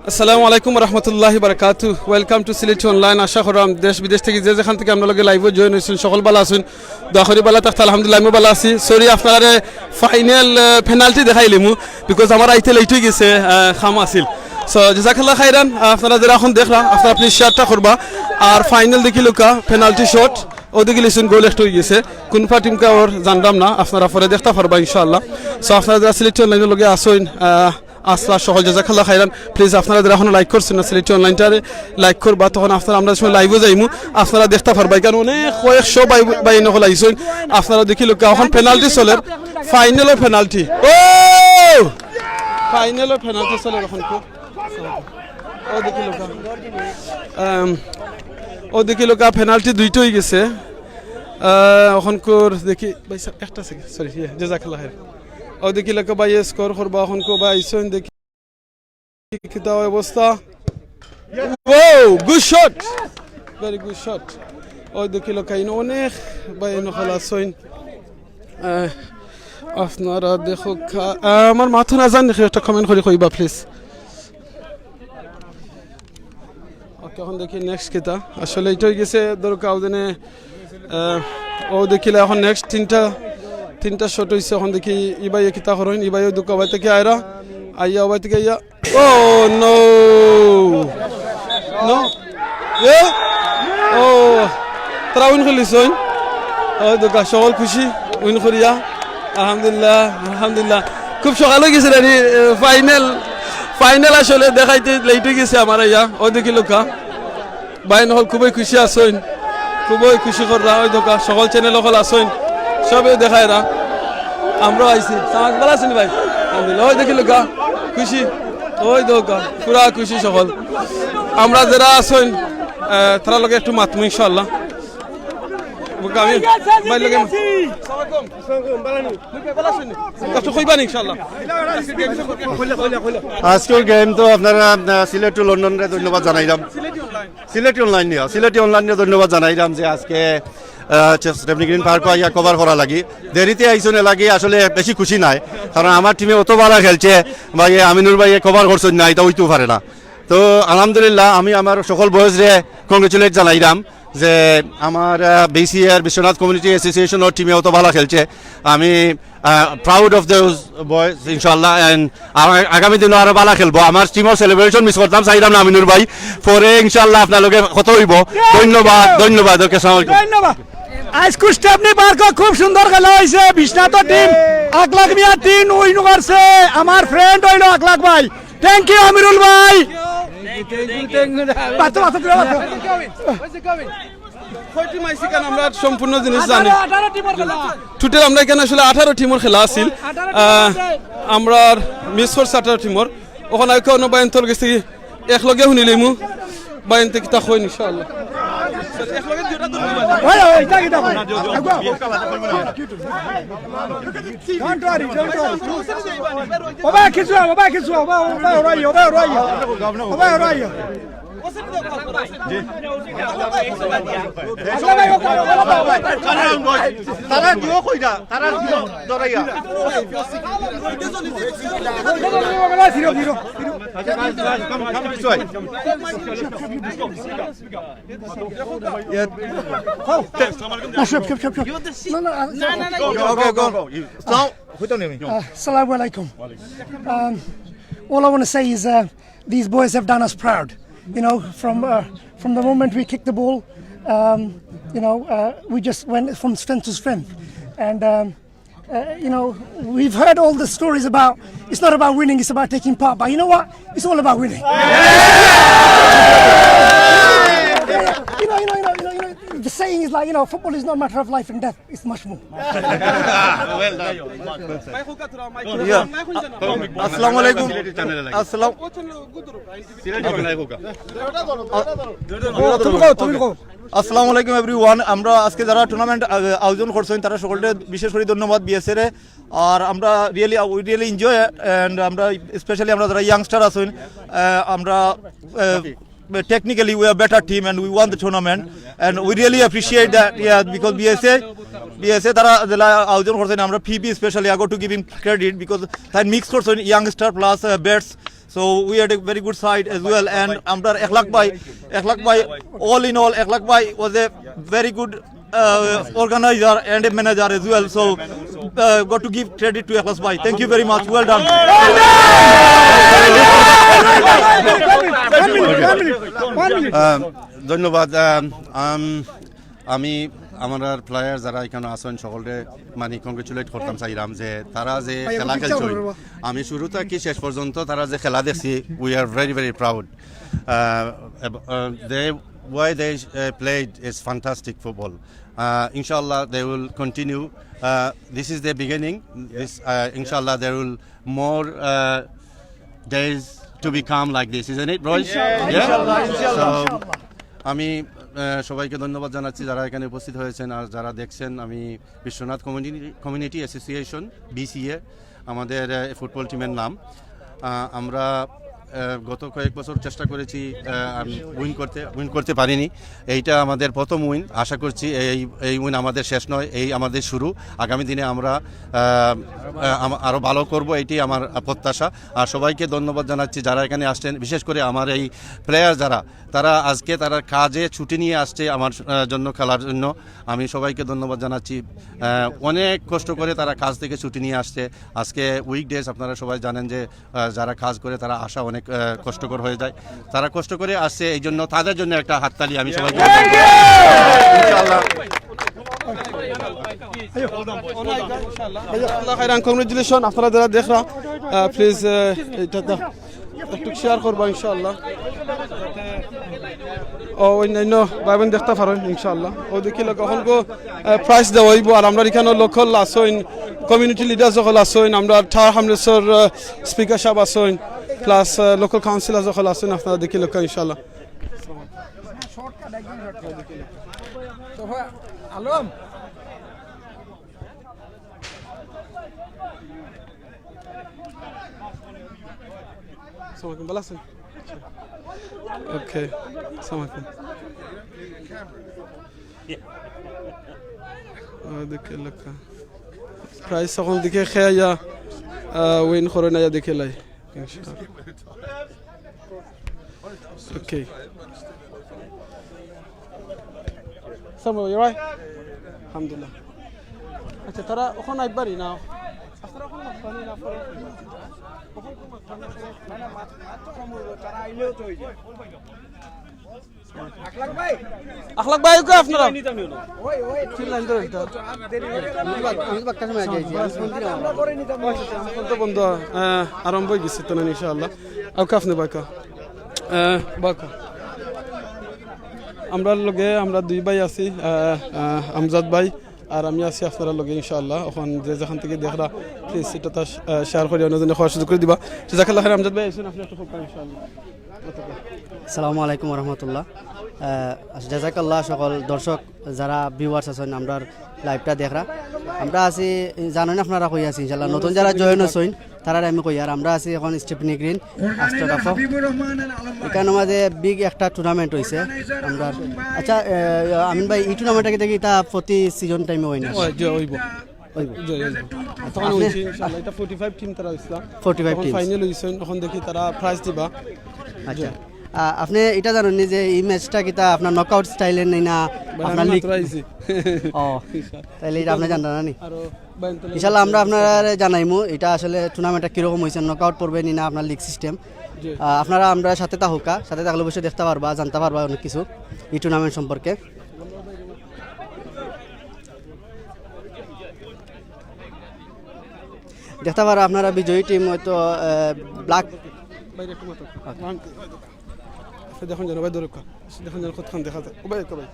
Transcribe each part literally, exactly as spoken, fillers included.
আসসালামু আলাইকুম রহমতুল্লাহি বারাকাতু। Welcome to সিলেটি অনলাইন। আশা করাম দেশ বিদেশ থাকি যে যেখান থাকি আমরার লগে লাইভো জয়েন অইছইন, সকল ভালা আছইন। দোয়া করি ভালা থাকতা। আলহামদুলিল্লাহ, আমিও ভালা আছি। সরি, আপনারারে ফাইনাল, আহ, পেনাল্টি দেখাইলিমু, because আমার আইতে লেট অই গেছে, আহ, কাম আছিল। So, জাযাকাল্লাহ খাইরান। আহ, আপনারা যেরা অখন দেখরা, আপনারা প্লিজ শেয়ারটা করবা। আর ফাইনাল দেখিলাউক্কা, পেনাল্টি শট, অউ দেখিলিছইন গোল একটা অই গেছে। কুনফা টিমকা অর জানরাম না, আপনারা পরে দেখতা পারবা ইনশাআল্লাহ। So, আপনারা যেরা সিলেটি অনলাইনর লগে আছইন, আহ, আছরা সকল জাযাকাল্লাহ খাইরান। প্লিজ আপনারা যেরা অখনো লাইক করছইন না সিলেটি অনলাইনটারে, লাইক করবা, তখন আপনারা আমরা যে সময় লাইভো যাইমু, আপনারা দেখতা পারবা। ইখানো অনেক কয়েকশো ভাই, ভাইয়াইন অকল আইছইন, আপনারা দেখিলাউক্কা। অখন পেনাল্টি চলের, ফাইনালর পেনাল্টি। ও! ফাইনালর পেনাল্টি চলের অখন। অউ দেখিলাউক্কা। আম, অউ দেখিলাউক্কা, পেনাল্টি দুইটা অই গেছে। আহ, অখনকুর দেখি, ভাই সাব, একটা সেকেন্ড, সরি, ইয়ে, জাযাকাল্লাহ খাইর। অউ দেখিলাউক্কা ভাই, স্কোর করবা, অখনকু ভাই আইছইন দেখি। কিতা অবস্থা? Wow, good shot! Very good shot. অউ দেখিলাউক্কা, ইনো অনেক ভাইয়াইন অকল আছইন। আহ, আপনারা দেখউক্কা, আহ, আমার মাতো না যার নি, একটা কমেন্ট করি কইবা, প্লিজ। ওকে, অখন দেখি নেক্সট কিতা। আসলে ইটা অই গেছে, ধরউক্কা, অউ দিনে, আহ, অউ দেখিলা, অখন নেক্সট তিনটা, তিনটা শট অইছে। অখন দেখি ই ভাইয়ে কিতা করইন, ই ভাইয়ে অউ দেউক্কা অবায় থাকি আইরা, আইয়া অবায় থাকি আইয়া, ও নো! নো! এ? ও! তারা উইন করিলিছইন। অউ দেউক্কা, সকল খুশি, উইন করিয়া। আলহামদুলিল্লাহ, আলহামদুলিল্লাহ। খুব সকাল অই গেছে রে, এ, ফাইনাল, ফাইনাল আসলে দেখাইতে লেট অই গেছে আমার আইয়া। অউ দেখিলাউক্কা। ভাইয়াইন অকল খুবই খুশি আছইন, খুবই খুশি কররা। অউ দেউক্কা, সকল চ্যানেল অকল আছইন, সবে দেখাইরা। আমরাও আইছি। সামাজ ভালা আছইন ভাই? আলহামদুলিল্লাহ। অউ দেখিলাউক্কা, খুশি। অউ দেউক্কা, পুরা খুশি সকল। আমরা যেরা আছইন, আহ, তারার লগে একটু মাতমু ইনশাআল্লাহ। বুকে আমি ভাইর লগে একটু কইবা নি ইনশাআল্লাহ? আজকের গেম তো আপনারা, আহ, সিলেট টু লন্ডনরে ধন্যবাদ জানাইলাম। সিলেটি অনলাইন নিয়া, সিলেটি অনলাইনরে ধন্যবাদ জানাইলাম যে আজকে, আহ, স্টেফনি গ্রিন পার্কো আইয়া কভার করা লাগি। দেরিতে আইছইন এর লাগি আসলে বেশি খুশি নায়, কারণ আমার টিমে অত ভালা খেলছে, ভাই আমিনুর ভাইয়ে কভার করছইন না, ইটা অইতেও পারে না। তো আলহামদুলিল্লাহ, আমি আমার সকল বয়েজরে কংগ্রেচুলেট জানাইলাম যে আমার, আহ, বিসিএ আর বিশ্বনাথ কমিউনিটি অ্যাসোসিয়েশনর টিমে অত ভালা খেলছে। আমি, আহ, proud of those boys, ইনশাআল্লাহ। And আ-, আগামী দিনও আরো ভালা খেলবো। আমার টিমর সেলিব্রেশন মিস করতাম চাইরাম না, আমিনুর ভাই। পরে ইনশাআল্লাহ আপনার লগে কথা অইবো। ধন্যবাদ, ধন্যবাদ। ওকে, আসসালামু আলাইকুম। ধন্যবাদ। আইজকু স্টেফনি পার্কো খুব সুন্দর খেলা অইছে। বিশ্বনাথর টিম, আকলাক মিয়া তিন উইন করছে। আমার ফ্রেন্ড অইলো আকলাক ভাই। Thank you আমিরুল ভাই। বাচ্চা, বাচ্চা, তুলে বাচ্চা। কয় টিম আইছে কেন আমরা সম্পূর্ণ জিনিস জানি। আঠারো, আঠারো টিমর খেলা। টোটাল আমরা ইখানো আসলে আঠারো টিমর খেলা আছিল। আঠারো টিমর আহ, আছে। আমরা মিস করছি আঠারো টিমর। অখন আইকা অন্য ভাইয়াইন্তর গেছে কি একলগে হুনিলিমু। ভাইয়াইন্তে কিতা কইন ইনশাআল্লাহ। ওই, ওই, ইটা কিতা কয়? Água. Don't worry, don't worry. ওবা, কিছু, ওবা, কিছু, ওবা, ওবা, ওরাই, ওবা, ওরাই। ওবা, ওরাই। তারা দিও কইরা, তারা দিও দরাইয়া। Zero, zero. Come, come, this way. না, সব, সব, সব, সব। না, না, আর- Go, go, go, go. Now, হইতো নেই। Uh, Assalamu alaikum. Um, all I want to say is, uh, these boys have done us proud. You know, from, uh, from the moment we kicked the ball, um, you know, uh, we just went from strength to strength. And, um, uh, you know, we've heard all the stories about it's not about winning, it's about taking part. But you know what? It's all about winning. You know, you know, you know, you know, you know, the saying is like, you know, football is not a matter of life and death. It's much more. Well done. ইয়া, আসসালামু আলাইকুম। আসসালাম। তুমি কও, তুমি কও। আসসালামু আলাইকুম everyone। আমরা আজকে যারা টুর্নামেন্ট, আহ, আয়োজন করছেন, তারা সকলকে বিশেষ করে ধন্যবাদ বিএসএ রে। আর আমরা really, we really enjoy it। And আমরা স্পেশালি আমরা যারা ইয়াংস্টার আছেন, আহ, আমরা, আহ, Technically, we are better team and we won the tournament, and we really appreciate that. Yeah, because BSA, BSA তারা যেলা আয়োজন করছইন, আমরা PB specially, I got to give him credit because তাইন mix করছইন youngster plus vets, so we had a very good side as well. And আমরার একলাখ ভাই, একলাখ ভাই, all in all, একলাখ ভাই was a very good organizer and a manager as well. So got to give credit to একলাখ ভাই. Thank you very much. Well done. ধন্যবাদ। আমি আমার প্লেয়ার যারা এখানো আছইন, সকলরে মানে কংগ্রেচুলেট করতাম চাইরাম যে তারা যে খেলা খেলছইন, আমি শুরু থাকি শেষ পর্যন্ত তারা যে খেলা দেখছি, we are very very proud. They, way they played is fantastic football. Inshallah, they will continue. This is the beginning. Inshallah, there will more days to become like this, isn't it, Roy? So আমি সবাইকে ধন্যবাদ জানাচ্ছি যারা এখানে উপস্থিত হয়েছেন আর যারা দেখছেন। আমি Biswanath community community association, BCA, আমাদের ফুটবল টিমের নাম। আমরা গত কয়েক বছর চেষ্টা করেছি উইন করতে, উইন করতে পারিনি। এইটা আমাদের প্রথম উইন। আশা করছি এই এই উইন আমাদের শেষ নয়, এই আমাদের শুরু। আগামী দিনে আমরা আরও ভালো করব, এইটাই আমার প্রত্যাশা। আর সবাইকে ধন্যবাদ জানাচ্ছি যারা এখানে আসছেন, বিশেষ করে আমার এই প্লেয়ার যারা, তারা আজকে তারা কাজে ছুটি নিয়ে আসছে আমার জন্য, খেলার জন্য। আমি সবাইকে ধন্যবাদ জানাচ্ছি। অনেক কষ্ট করে তারা কাজ থেকে ছুটি নিয়ে আসছে। আজকে উইকডেজ, আপনারা সবাই জানেন যে যারা কাজ করে তারা আসা অনেক কষ্টকর হয়ে যায়। তারা কষ্ট করে আসছে, এই জন্য তাদের জন্য একটা হাততালি আমি সবাইকে। ইনশাআল্লাহ। আল্লাহ খাইরান, কংগ্রেচুলেশন। আপনারা যারা দেখরা, প্লিজ এটা একটু শেয়ার করবা ইনশাআল্লাহ। ও অন্যান্য ভাই বোন দেখতা পারইন ইনশাআল্লাহ। ও দেখি লোক এখন প্রাইজ দেওয়া অইবো। আর আমরার ইখানো লোকাল আছইন, কমিউনিটি লিডার সকল আছইন, আমরার ঠার হামলেসর স্পিকার সাব আছইন, প্লাস লোকাল কাউন্সিলর সকল আছইন। আপনারা দেখি লোক ইনশাআল্লাহ। আলম। আসসালামু আলাইকুম, ভালা আছইন? ওকে, আসসালামু আলাইকুম। ওদিকে লেখা। প্রাইজ তখন দিকে খেয়া উইন করে না দেখে লাই। ইনশাআল্লাহ। ওকে। Samuel, you right? আলহামদুলিল্লাহ। আচ্ছা, তারা ওখানে আইবারই না? আখলাক ভাই, ওকে আপনারা? কি লাইন ধরে এটা? আমি তো বাক্কা সময় আগে আইছি, আমি ফোন দিলাম। এখন তো বন্ধ, আহ, আরম্ভ হয়ে গেছে তো না, ইনশাআল্লাহ। ওকে, আপনি বাক্কা। আহ, বাক্কা। আমরার লগে, আমরা দুই ভাই আছি, আহ, আহ, আমজাদ ভাই, আর আমি আছি আপনারার লগে, ইনশাআল্লাহ। এখন যে যেখান থেকে দেখরা, প্লিজ এটা তা, আহ, শেয়ার করে অন্যজনে খাওয়ার সুযোগ করে দিবা। জাজাকাল্লাহ খাইর, আমজাদ ভাই, আইসুন, আপনি একটু হোক, ইনশাআল্লাহ। আসসালামু আলাইকুম রহমতুল্লাহ। আহ, জাজাকাল্লাহ সকল দর্শক, যারা ভিউয়ার্স আছেন, আমরার লাইভটা দেখরা। আমরা আছি, জানেন আপনারা কই আছি, ইনশাআল্লাহ। নতুন যারা জয়েন হইছেন, তারারে আমি কই, আর আমরা আছি এখন স্টেফনি গ্রিন, আস্তা ডাফো। এখানে মাঝে বিগ একটা টুর্নামেন্ট হইছে। আমরা, আচ্ছা, আহ, আমিন ভাই, এই টুর্নামেন্টটা কি দেখি তা প্রতি সিজন টাইমে হয় না? ওই যে, ওইব। ওইব। জি, ওইব। আচ্ছা, তখন আপনি হইছে, ইনশাআল্লাহ, এটা ফর্টি ফাইভ টিম তারা হইছিল। ফর্টি ফাইভ তখন টিমস। ফাইনাল হইছে, তখন দেখি তারা প্রাইজ দিবা। আচ্ছা। জি। আহ, আপনি এটা জানেন নি যে এই ম্যাচটা কিতা আপনার নকআউট স্টাইলে নেই না ভাই, আপনার আমি লিগ? মাত্র আইছি। ও, তাহলে এটা আপনি জানতেন না নি? আরো ভাই, তাহলে ইনশাআল্লাহ আমরা আপনারে জানাইমু এটা আসলে টুর্নামেন্টটা কিরকম হইছে, নকআউট পড়বে নি না আপনার লিগ সিস্টেম। জি। আহ, আপনারা আমরা সাথে থাকুক্কা, সাথে থাকলে অবশ্যই দেখতে পারবা, জানতে পারবা অনেক কিছু এই টুর্নামেন্ট সম্পর্কে। দেখতে পারো আপনারা বিজয়ী টিম হয়তো, আহ, ব্ল্যাক। আচ্ছা, দেখুন যেন ভাই দৌড়ুক্কা। দেখুন যেন কতক্ষণ দেখা যায়। ও ভাই, ও ভাই।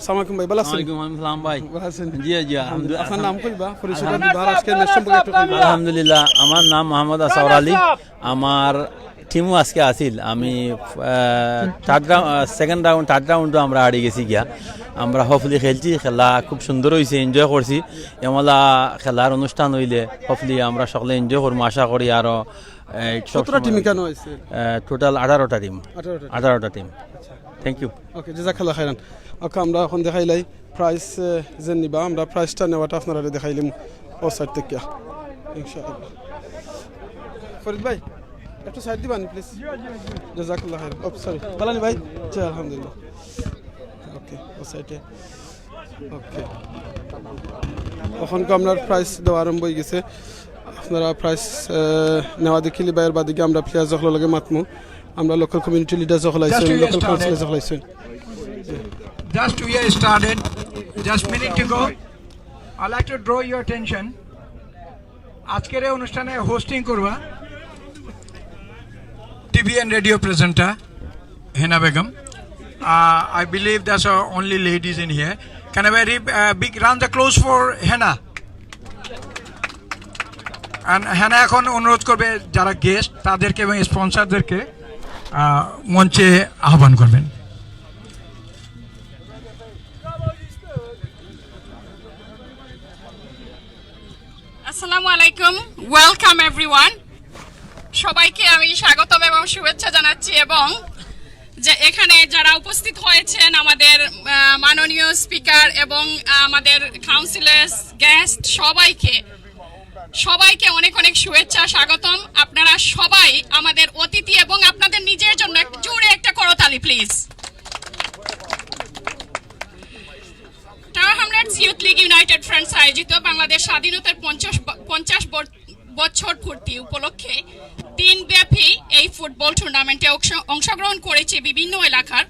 সালাম আলাইকুম ভাই, ভালা আছেন? ওয়ালাইকুম আসসালাম ভাই। ভালা আছেন? জি, জি, আলহামদুলিল্লাহ। আপনার নাম কইবা? পরিচয়টা দিবা আর আজকের ম্যাচ সম্পর্কে একটু কইবা। আলহামদুলিল্লাহ, আমার নাম মোহাম্মদ আসাউর আলী। আমার টিমও আজকে আছিল। আমি, আহ, থার্ড রাউ-, আহ, সেকেন্ড রাউন্ড, থার্ড রাউন্ডও আমরা হারি গেছি গিয়া। আমরা হপফুলি খেলছি, খেলা খুব সুন্দর হইছে, এনজয় করছি। এমলা খেলার অনুষ্ঠান হইলে হপফুলি আমরা সকলে এনজয় করমু, আশা করি আরও কতটা টিম এখানো আছে? টোটাল আঠারোটা টিম। আঠারোটা। আঠারোটা টিম। Thank you. ওকে, জাজাকাল্লাহ খাইরান। ওকে, আমরা এখন দেখাইলাই প্রাইজ যে নিবা, আমরা প্রাইজটা নেওয়াটা আপনারা দেখাইলিমু ও সাইড থেকে ইনশাআল্লাহ। ফরিদ ভাই, একটু সাইড দিবানি প্লিজ। জাজাকাল্লাহ খাইরান। ও সরি, বালানি ভাই। জি, আলহামদুলিল্লাহ। ওকে, ও সাইডে। ওকে, এখন তো আপনার প্রাইজ দেওয়া আরম্ভ হয়ে গেছে। আপনারা প্রাইজ নেওয়া দেখিলি বাইর বাদিকে আমরা প্লেয়ার সকলের লগে মাতমু। আমরা লোকাল কমিউনিটি লিডার সকল আইছেন, Just we local started. Councillor সকল আইছেন। Just we started. Just minute to go. I like to draw your attention. আজকের এই অনুষ্ঠানে হোস্টিং করবা TV and radio presenter Hena Begum. Uh, I believe that's our only ladies in here. Can I very uh, big round the applause for Hena? And হেনা এখন অনুরোধ করবে যারা গেস্ট তাদেরকে এবং স্পন্সরদেরকে মঞ্চে আহ্বান করবেন। আসসালামু আলাইকুম, ওয়েলকাম এভরিওয়ান। সবাইকে আমি স্বাগতম এবং শুভেচ্ছা জানাচ্ছি, এবং যে এখানে যারা উপস্থিত হয়েছেন, আমাদের আহ, মাননীয় স্পিকার এবং আমাদের কাউন্সিলর্স, গেস্ট, সবাইকে সবাইকে অনেক অনেক শুভেচ্ছা, স্বাগতম। আপনারা সবাই আমাদের অতিথি এবং আপনাদের নিজের জন্য এক জোরে একটা করতালি please. Tower Hamlets youth league United fronts আয়োজিত বাংলাদেশ স্বাধীনতার পঞ্চাশ ব- পঞ্চাশ বর- বছর পূর্তি উপলক্ষে দিনব্যাপী এই ফুটবল টুর্নামেন্টে অংশ- অংশগ্রহণ করেছে বিভিন্ন এলাকার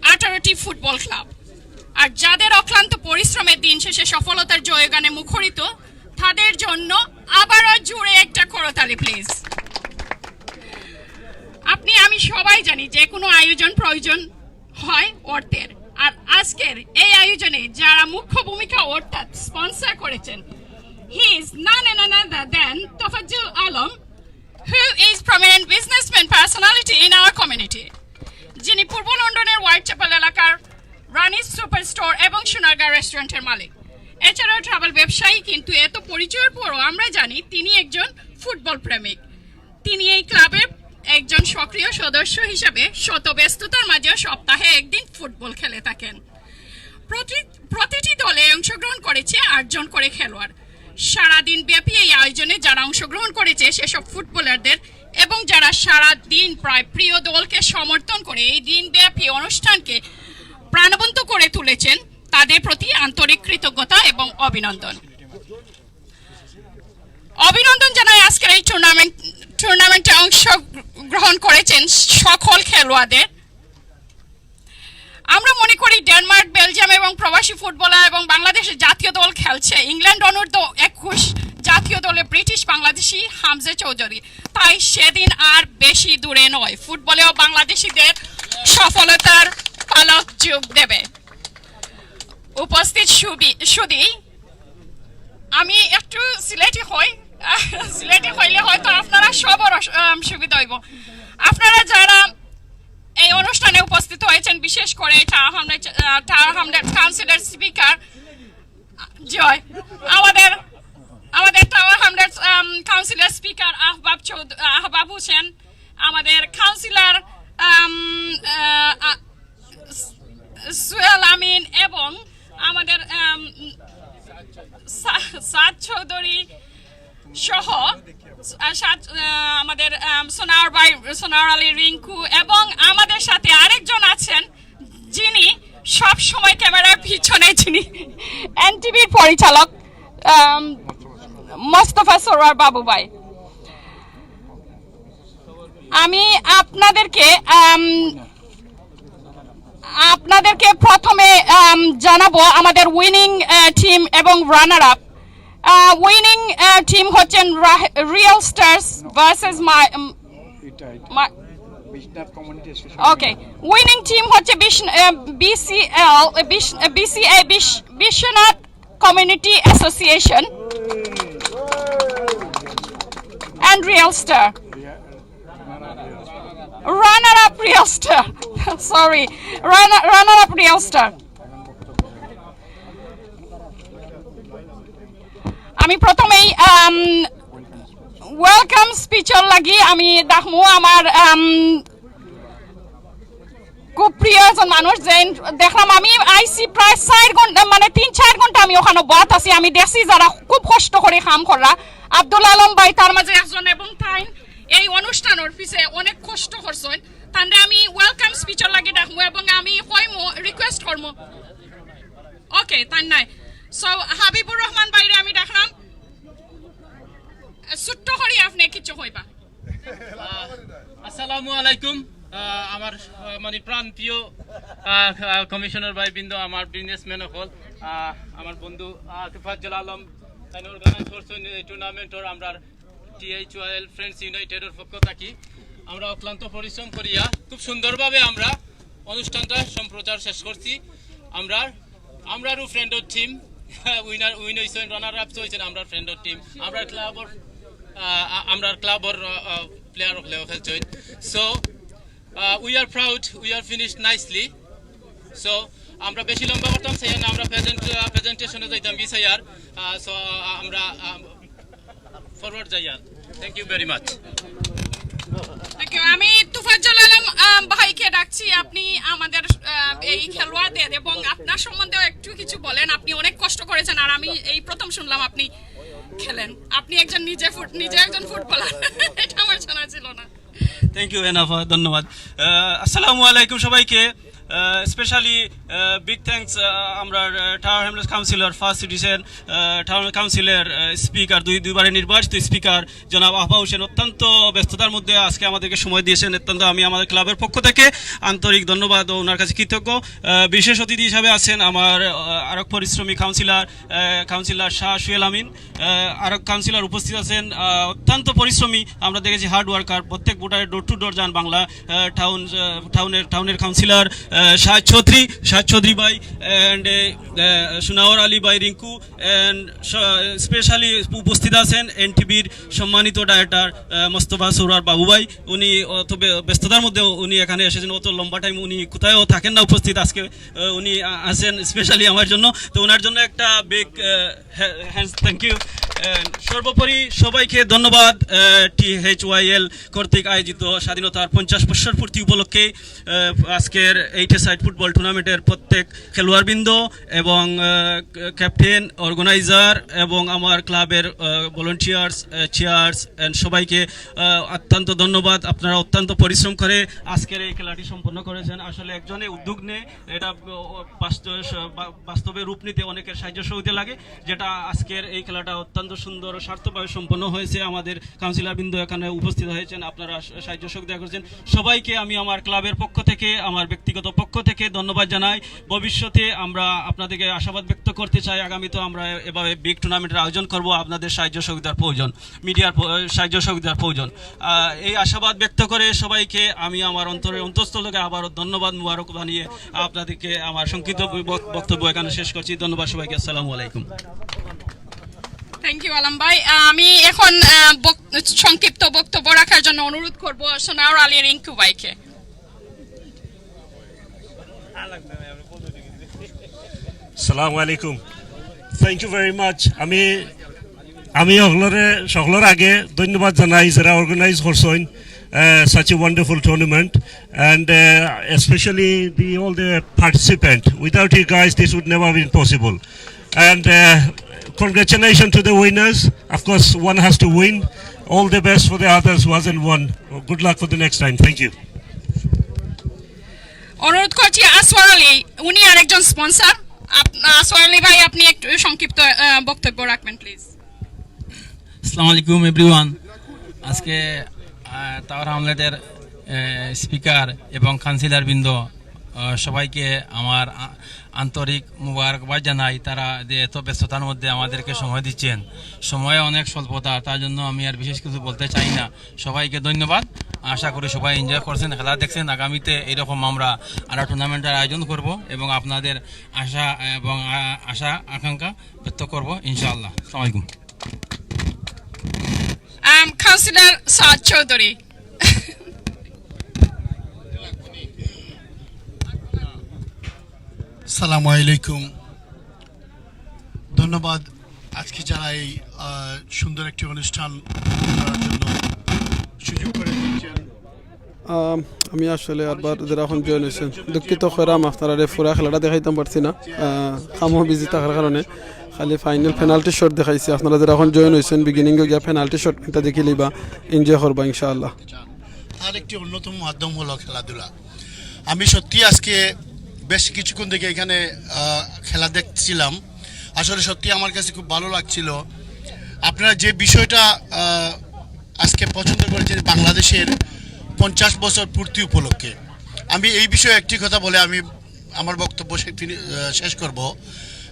আঠারোটি ফুটবল ক্লাব। আর যাদের অক্লান্ত পরিশ্রমের দিন শেষে সফলতার জয়গানে মুখরিত, তাদের জন্য আবারও জোরে একটা করতালি প্লিজ। আপনি আমি সবাই জানি যে কোনো আয়োজন প্রয়োজন হয় অর্থের, আর আজকের এই আয়োজনে যারা মুখ্য ভূমিকা অর্থাৎ স্পন্সর করেছেন, he is none and another than Tofajjul Alam, who is prominent businessman personality in our community, যিনি পূর্ব লন্ডনের হোয়াইট চ্যাপেল এলাকার রানিস সুপার স্টোর এবং সোনারগাঁ রেস্টুরেন্টের মালিক। এছাড়াও ট্রাভেল ব্যবসায়ী, কিন্তু এত পরিচয়ের পরও আমরা জানি তিনি একজন ফুটবল প্রেমিক। তিনি এই ক্লাবের একজন সক্রিয় সদস্য হিসেবে শত ব্যস্ততার মাঝেও সপ্তাহে একদিন ফুটবল খেলে থাকেন। প্রতি প্রতিটি দলে অংশগ্রহণ করেছে আটজন করে খেলোয়াড়। সারাদিন ব্যাপী এই আয়োজনে যারা অংশগ্রহণ করেছে সেসব ফুটবলারদের এবং যারা সারা দিন প্রায় প্রিয় দলকে সমর্থন করে এই দিনব্যাপী অনুষ্ঠানকে প্রাণবন্ত করে তুলেছেন, তাদের প্রতি আন্তরিক কৃতজ্ঞতা এবং অভিনন্দন। অভিনন্দন জানাই আজকের এই টুর্নামেন্ট টুর্নামেন্টে অংশগ্রহণ করেছেন সকল খেলোয়াড়দের। আমরা মনে করি ডেনমার্ক, বেলজিয়াম এবং প্রবাসী ফুটবলার এবং বাংলাদেশের জাতীয় দল খেলছে ইংল্যান্ড অনূর্ধ্ব একুশ জাতীয় দলে ব্রিটিশ বাংলাদেশি হামজা চৌধুরী। তাই সেদিন আর বেশি দূরে নয়, ফুটবলেও বাংলাদেশিদের সফলতার পালক যোগ দেবে। উপস্থিত সুবি- সুধী, আমি একটু সিলেটি হই, সিলেটি হইলে হয়তো আপনারা সবর অস- আম, সুবিধা হইব। আপনারা যারা এই অনুষ্ঠানে উপস্থিত হয়েছেন, বিশেষ করে টাওয়ার হ্যামলেট আহ, টাওয়ার হ্যামলেট কাউন্সিলর স্পিকার, জয়, আমাদের আমাদের টাওয়ার হ্যামলেট আম, কাউন্সিলর স্পিকার আহবাব চৌধ- আহবাব হোসেন, আমাদের কাউন্সিলর আম, আহ, আ- সুহেল আমিন এবং আমাদের আম, সা- সাদ চৌধুরী সহ আহ, সাদ- আহ, আমাদের আম, সোনার ভাই, সোনার আলী রিঙ্কু এবং আমাদের সাথে আরেকজন আছেন যিনি সব সময় ক্যামেরার পিছনে যিনি এনটিভির পরিচালক আম, মোস্তফা সরোয়ার বাবু ভাই। আমি আপনাদেরকে আম, আপনাদেরকে প্রথমে আম, জানাবো আমাদের উইনিং টিম এবং রানার আপ। উইনিং টিম হচ্ছেন রিয়েল স্টার্স ভার্সেস ওকে, উইনিং টিম হচ্ছে বিশ- আহ, বিসিএল আহ, বিশ- আহ, বিসিএ বিশ- Biswanath community association and real star. Runner up real star, sorry, runner up real star. আমি প্রথমেই আম, ওয়েলকাম স্পিচর লাগি আমি ডাকমু আমার আম, খুব প্রিয় একজন মানুষ, যে দেখলাম আমি আইছি প্রায় চার ঘন্টা, মানে তিন চার ঘন্টা আমি ওখানো বওয়াত আছি। আমি দেখছি যারা খুব কষ্ট করি কাম কররা, আব্দুল আলম ভাই তার মাঝে একজন, এবং তাইন এই অনুষ্ঠানর পিছে অনেক কষ্ট করছইন। তানরে আমি ওয়েলকাম স্পিচর লাগি ডাকমু এবং আমি কইমু, রিকোয়েস্ট করমু। ওকে, তাইন নাই। সো হাবিবুর রহমান ভাইরে আমি ডাকলাম, ছোট্ট করি আপনি কিছু কইবা। আহ, আসসালামু আলাইকুম। আহ, আমার আহ, মানে প্রান্তীয় আহ, আহ, কমিশনার ভাইবৃন্দ, আমার বিজনেসম্যান অকল, আহ, আমার বন্ধু আহ, তুফাজ্জল আলম, তাইন অর্গানাইজ করছইন এই টুর্নামেন্টর। আমরা টিএইচওয়াইএল ফ্রেন্ডস ইউনাইটেডর পক্ষ থাকি আমরা অক্লান্ত পরিশ্রম করিয়া খুব সুন্দরভাবে আমরা অনুষ্ঠানটা সম্প্রচার শেষ করছি। আমরা আমরারও ফ্রেন্ডর টিম উইনার উইন হইছেন, রানার আপ হইছেন আমরা ফ্রেন্ডর টিম। আমরা ক্লাবর আমরা ক্লাবর প্লেয়ার হলেও খেলছেন। So we are proud, we are finished nicely. So আমরা বেশি লম্বা করতাম চাই না, আমরা প্রেজেন্ট প্রেজেন্টেশনে যাইতাম কি চাই আর। সো আমরা ফরওয়ার্ড যাই আর। Thank you very much. Thank you. আমি তুফাজ্জল আলম আম, ভাইকে ডাকছি। আপনি আমাদের আহ, এই খেলোয়াড়দের এবং আপনার সম্বন্ধেও একটু কিছু বলেন। আপনি অনেক কষ্ট করেছেন, আর আমি এই প্রথম শুনলাম আপনি খেলেন। আপনি একজন নিজে ফুট নিজে একজন ফুটবলার এটা আমার জানা ছিল না। থ্যাংক ইউ এনাফা, ধন্যবাদ। আহ, আসসালামু আলাইকুম সবাইকে। স্পেশালি বিগ থ্যাঙ্কস আমরা tower Hamlets councillor first citizen, town কাউন্সিলের স্পিকার, দুই দুইবারে নির্বাচিত স্পিকার জনাব আহবা হোসেন অত্যন্ত ব্যস্ততার মধ্যে আজকে আমাদেরকে সময় দিয়েছেন। অত্যন্ত আমি আমাদের ক্লাবের পক্ষ থেকে আন্তরিক ধন্যবাদ ও ওনার কাছে কৃতজ্ঞ। আহ, বিশেষ অতিথি হিসাবে আছেন আমার আহ, আরক পরিশ্রমী কাউন্সিলর, আহ, কাউন্সিলর শাহ সুয়েল আমিন। আহ, আরক কাউন্সিলর উপস্থিত আছেন, আহ, অত্যন্ত পরিশ্রমী, আমরা দেখেছি হার্ড ওয়ার্কার, প্রত্যেক ভোটারে ডোর টু ডোর যান বাংলা। আহ, টাউন আহ, টাউনের টাউনের কাউন্সিলর আহ, শাহ চৌধুরী শাহ চৌধুরী ভাই অ্যান্ড সোনাওয়ার আলী ভাই রিঙ্কু অ্যান্ড স্পেশালি উপস্থিত আছেন এনটিভির সম্মানিত ডাইরেক্টর মোস্তফা সৌরার বাবু ভাই। উনি অত ব্য- ব্যস্ততার মধ্যে উনি এখানে এসেছেন, অত লম্বা টাইম উনি কোথাও থাকেন না উপস্থিত। আজকে আহ, উনি আ- আছেন স্পেশালি আমার জন্য, তো ওনার জন্য একটা বিগ হ্যান্ডস, থ্যাংক ইউ। সর্বোপরি সবাইকে ধন্যবাদ। টিএইচওয়াইএল কর্তৃক আয়োজিত স্বাধীনতার পঞ্চাশ বছর পূর্তি উপলক্ষে আহ, আজকের এইট এ সাইড ফুটবল টুর্নামেন্টের প্রত্যেক খেলোয়াড়বৃন্দ এবং ক্যাপ্টেন, অর্গানাইজার এবং আমার ক্লাবের ভলেন্টিয়ার্স, চেয়ার্স অ্যান্ড সবাইকে আহ, অত্যন্ত ধন্যবাদ। আপনারা অত্যন্ত পরিশ্রম করে আজকের এই খেলাটি সম্পন্ন করেছেন। আসলে একজনে উদ্যোগ নেয়, এটা আহ, বাস্তবে স- বা- বাস্তবে রূপ নিতে অনেকের সাহায্য সহযোগিতা লাগে, যেটা আজকের এই খেলাটা অত্যন্ত সুন্দর ও সার্থকভাবে সম্পন্ন হয়েছে। আমাদের কাউন্সিলর বৃন্দ এখানে উপস্থিত হয়েছেন, আপনারা স- সাহায্য সহযোগিতা করেছেন। সবাইকে আমি আমার ক্লাবের পক্ষ থেকে, আমার ব্যক্তিগত পক্ষ থেকে ধন্যবাদ জানাই। ভবিষ্যতে আমরা আপনাদেরকে আশাবাদ ব্যক্ত করতে চাই, আগামীতে আমরা এভাবে বিগ টুর্নামেন্টের আয়োজন করব। আপনাদের সাহায্য সহযোগিতার প্রয়োজন, মিডিয়ার প্র- সাহায্য সহযোগিতার প্রয়োজন। আহ, এই আশাবাদ ব্যক্ত করে সবাইকে আমি আমার অন্তরের অন্তঃস্থল থেকে আবারও ধন্যবাদ, মুবারক জানিয়ে আপনাদেরকে আমার সংক্ষিপ্ত বক- বক্তব্য এখানে শেষ করছি। ধন্যবাদ সবাইকে, আসসালামু আলাইকুম। থ্যাংক ইউ আলম ভাই। আহ, আমি এখন আহ, বক- সংক্ষিপ্ত বক্তব্য রাখার জন্য অনুরোধ করব সোনাওয়ার আলী রিঙ্কু ভাইকে। সালাম আলাইকুম। Thank you very much. আমি আমি সকলরে সকলর আগে ধন্যবাদ জানাই যারা অর্গানাইজ করছইন such a wonderful tournament and especially the all the participant. Without you guys, this would never have been possible. And congratulations to the winners. Of course, one has to win. All the best for the others who hasn't won. Good luck for the next time. Thank you. অনুরোধ করছি আসওয়ার আলী, উনি আরেকজন sponsor. Up- আসওয়ার আলী ভাই, আপনি একটু সংক্ষিপ্ত আহ, বক্তব্য রাখবেন প্লিজ। আসসালামু আলাইকুম এভরিওয়ান। আজকে আহ, টাওয়ার হ্যামলেটের স্পিকার এবং কাউন্সিলর বৃন্দ আহ, সবাইকে আমার আ- আন্তরিক মুবারকবাদ জানাই। তারা যে এত ব্যস্ততার মধ্যে আমাদেরকে সময় দিচ্ছেন, সময় অনেক স্বল্পতা, তার জন্য আমি আর বিশেষ কিছু বলতে চাই না। সবাইকে ধন্যবাদ। আশা করি সবাই এনজয় করছেন, খেলা দেখছেন। আগামীতে এইরকম আমরা আরও টুর্নামেন্টের আয়োজন করব এবং আপনাদের আশা এবং আ- আশা আকাঙ্ক্ষা ব্যক্ত করব ইনশাআল্লাহ। আসসালামু আলাইকুম। আম, কাউন্সিলর সাদ চৌধুরী। সালামু আলাইকুম। ধন্যবাদ আজকে যারা এই আহ, সুন্দর একটি অনুষ্ঠান করার জন্য আম, আমি আসলে আরবার যারা এখন জয়েন হইছেন, দুঃখিত কইরাম আপনারারে পুরা খেলাটা দেখাইতাম পারছি না, আহ, কামো বিজি থাকার কারণে। খালি ফাইনাল পেনাল্টি শট দেখাইছি। আপনারা যারা এখন জয়েন হইছেন, বিগিনিং গিয়া পেনাল্টি শট এটা দেখিলিবা, এনজয় করবা ইনশাআল্লাহ। তার একটি অন্যতম মাধ্যম হলো খেলাধুলা। আমি সত্যি আজকে বেশ কিছুক্ষণ থেকে এখানে আহ, খেলা দেখছিলাম। আসলে সত্যি আমার কাছে খুব ভালো লাগছিল। আপনারা যে বিষয়টা আহ, আজকে পছন্দ করেছেন, বাংলাদেশের পঞ্চাশ বছর পূর্তি উপলক্ষে, আমি এই বিষয়ে একটি কথা বলে আমি আমার বক্তব্য শে- ফিনি- আহ, শেষ করব,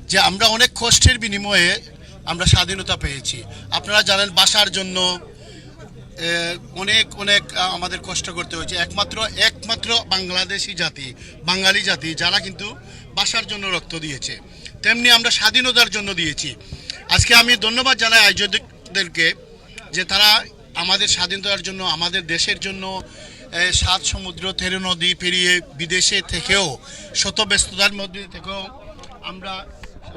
যে আমরা অনেক কষ্টের বিনিময়ে আমরা স্বাধীনতা পেয়েছি। আপনারা জানেন, ভাষার জন্য আহ, অনেক অনেক আহ, আমাদের কষ্ট করতে হয়েছে। একমাত্র একমাত্র বাংলাদেশি জাতি, বাঙালি জাতি, যারা কিন্তু ভাষার জন্য রক্ত দিয়েছে, তেমনি আমরা স্বাধীনতার জন্য দিয়েছি। আজকে আমি ধন্যবাদ জানাই আয়োজকদেরকে, যে তারা আমাদের স্বাধীনতার জন্য, আমাদের দেশের জন্য, আহ, সাত সমুদ্র, তেরো নদী পেরিয়ে বিদেশে থেকেও, শত ব্যস্ততার মধ্যে থেকেও আমরা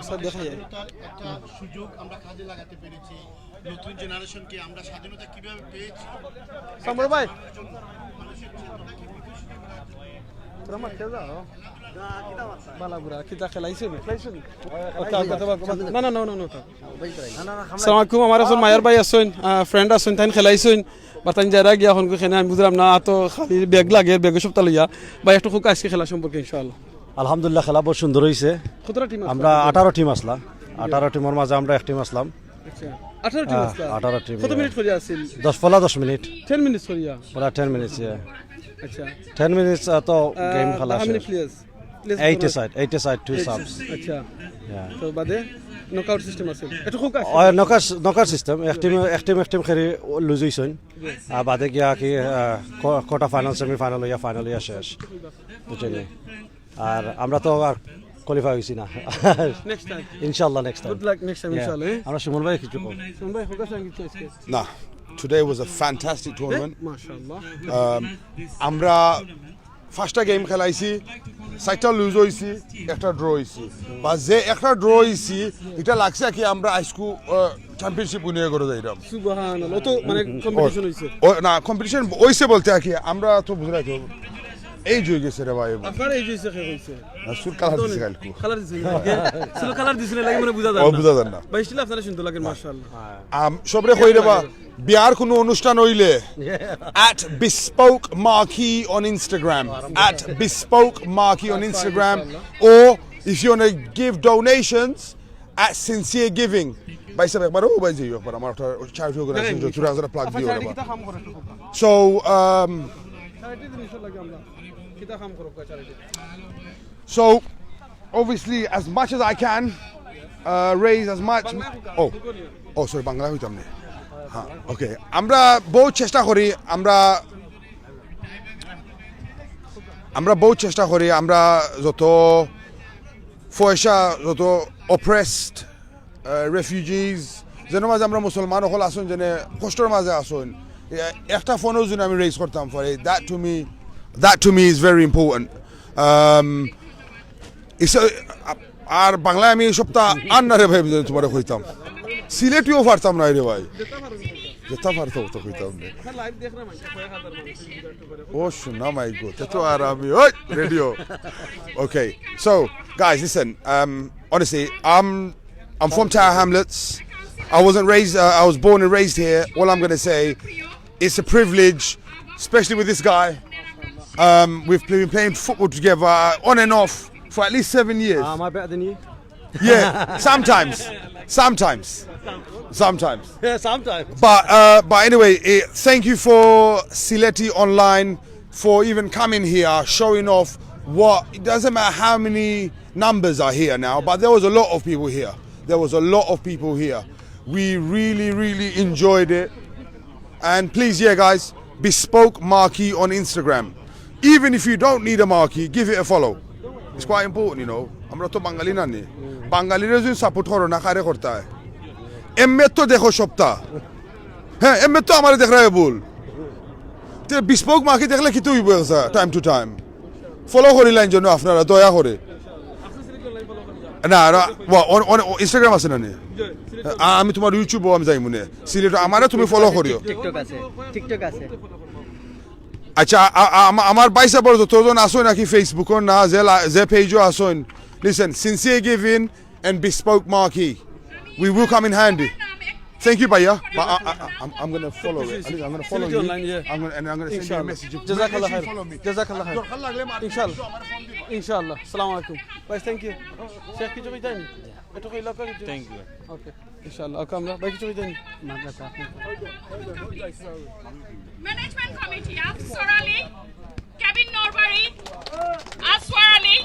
স্যার, দেখা যায়। স্বাধীনতার একটা সুযোগ আমরা কাজে লাগাতে পেরেছি। নতুন জেনারেশনকে আমরা স্বাধীনতা কিভাবে পেয়েছি, সামর ভাই, মানুষের চেতনাকে বিকশিত করার জন্য তোরা মাঠে যাও। বালা বুড়া, কিতা খেলাইছো নি? খেলাইছো নি? না, না, না, না, না। সালাম আলাইকুম, আমার একজন মায়ার ভাই আছইন, আহ, ফ্রেন্ড আছইন, তাইন খেলাইছইন, বা তাইন যারা গিয়া এখন খেনে আমি বুঝলাম না, তো খালি ব্যাগ লাগে, ব্যাগে সবটা লইয়া। ভাই, একটু খুব আজকে খেলা সম্পর্কে ইনশাআল্লাহ। আলহামদুলিল্লাহ, খেলা বহুত সুন্দর হইছে। কতটা টিম? আমরা আঠারো টিম আসলা, আঠারো টিমর মাঝে আমরা এক টিম আসলাম। আচ্ছা, আঠারো টিম আহ, আসলা। আঠারো টিম, কত yeah। মিনিট করে আছিল? দশ পলা দশ মিনিট, টেন মিনিটস করিয়া। পুরা টেন মিনিটস। আচ্ছা। টেন মিনিটস তো গেম খেলা How many শেষ। players? Eight aside, eight aside, two subs। আচ্ছা, Yeah। তো বাদে নকআউট সিস্টেম আছে? এটা খুব কাছে। নকআউট নকআউট সিস্টেম, এক টিম এক টিম এক টিম খেলি লুজ হইছইন, আর বাদে গিয়া কি কোয়ার্টার ফাইনাল, সেমিফাইনাল হইয়া ফাইনাল হইয়া শেষ, বুঝছইন নি? আর আমরা তো আর কোয়ালিফাই হইছি না। Next time. ইনশাআল্লাহ next time. Good luck next time ইনশাআল্লাহ। আমরা সুমন ভাই কিছু কম। সুমন ভাই, ফোকাস আঙ্কিত আজকে। না, today was a fantastic tournament. মাশাআল্লাহ। Um, আমরা ফার্স্টটা গেম খেলাইছি, চাইরটা লুজ হইছি, একটা ড্র হইছি। বা যে একটা ড্র হইছি, এটা লাগছে কি আমরা আইজকু চ্যাম্পিয়নশিপ উইনিয়ে করে যাইরাম। সুবহানাল্লাহ, অত মানে কম্পিটিশন হইছে। ও না, কম্পিটিশন হইছে বলতে আর কি, আমরা তো বুঝলাই তো, এই যে গেছে রে ভাই। আপনার এই যে সে হইছে। না, সুর কালার দিছে কালকু। কালার দিছে না? সুর কালার দিছে না, লাগে মানে বুঝা যায় ও না। বুঝা যায় না। ভাই, still আপনারা সুন্দর লাগে, মাশাআল্লাহ। আম, সবরে কই রে বা, বিয়ার কোনো অনুষ্ঠান হইলে at bespoke marquee on Instagram, at bespoke marquee on Instagram, or if you want to give donations, at sincere giving. ভাই সাহেব, একবার ও ভাই যাইও, একবার আমার একটা চ্যারিটি অর্গানাইজেশন চুরা হাজার প্লাগ দিও রে বা। So, um, so obviously, as much as I can, uh, raise as much. Oh, oh, sorry, Bangla হইতাম না। হ্যাঁ, ওকে। আমরা বহুত চেষ্টা করি, আমরা আমরা বহুত চেষ্টা করি, আমরা যত পয়সা, যত অপ্রেসড রেফিউজিজ, যেন মাঝে আমরা মুসলমান অকল আছইন, যেন কষ্টর মাঝে আছইন, এ-, একটা ফোনও যদি আমি রেইজ করতাম পারি, that to me, that to me is very important. Um, it's a, আর বাংলায় আমি এই সপ্তাহ আর না রে ভাই, আমি তোমারে কইতাম, সিলেটিও পারতাম না রে ভাই, যেটা পারতাম তো কইতাম না। ও শোনা মাই গো, তে তো আর আমি ওই radio. Okay, so guys, listen. Um, honestly, I'm I'm from Tower Hamlets. I wasn't raised. Uh, I was born and raised here. All I'm gonna say, it's a privilege, especially with this guy. Um, we've been playing football together uh, on and off for at least seven years. Am I better than you? Yeah, sometimes, sometimes, sometimes. Yeah, sometimes. But uh, but anyway, eh, thank you for Sileti Online for even coming here, showing off what. It doesn't matter how many numbers are here now, but there was a lot of people here. There was a lot of people here. We really, really enjoyed it. And please, yeah, guys, bespoke marquee on Instagram. Even if you don't need a marquee, give it a follow. It's quite important, you know. আমরা তো বাঙালি না নি, বাঙালিরা যদি সাপোর্ট করো না, কারে করতে হয়? এমএ তো দেখো সপ্তাহ, হ্যাঁ, এমএ তো আমার দেখরা ভুল। তে বিস্পোক মার্কি দেখলে কিতা অইবো? Time to time ফলো করিলাইন জন্য আপনারা দয়া করে। না, না, ওয়া, অন-, অন-, Instagram আছে না নি? আ-, আমি তুমার YouTube-ও আমি যাইমু নে। সিলেট আমারে তুমি follow করিও। TikTok আছে, TikTok আছে। আচ্ছা, আ-, আ-, আমা-, আমার ভাইসাবর যতজন আছইন নাকি Facebook-ও না, যে লা-, যে page-ও আছইন, listen, Sincere Giving and Bespoke Marquee, we will come in handy. Thank you, ভাইয়া। But I, I, I, I'm, I'm gonna follow it. At least I'm gonna follow you. Online, yeah. I'm gonna, and I'm gonna send you a message. Inshallah. Jazakallah khair. Follow me. Jazakallah khair. দরকার লাগলে আমার Inshallah. Inshallah. Assalamu alaikum. ভাই, thank you. Sheikh কিছু কইতানি? একটু কইলা করি। Thank you. Okay. Inshallah. Okay, আমরা ভাই কিছু কইতানি? মাদ্রাসা আপনি। Management Committee, আফসর আলী, কেবিন নরবারি, আসওয়ার আলী,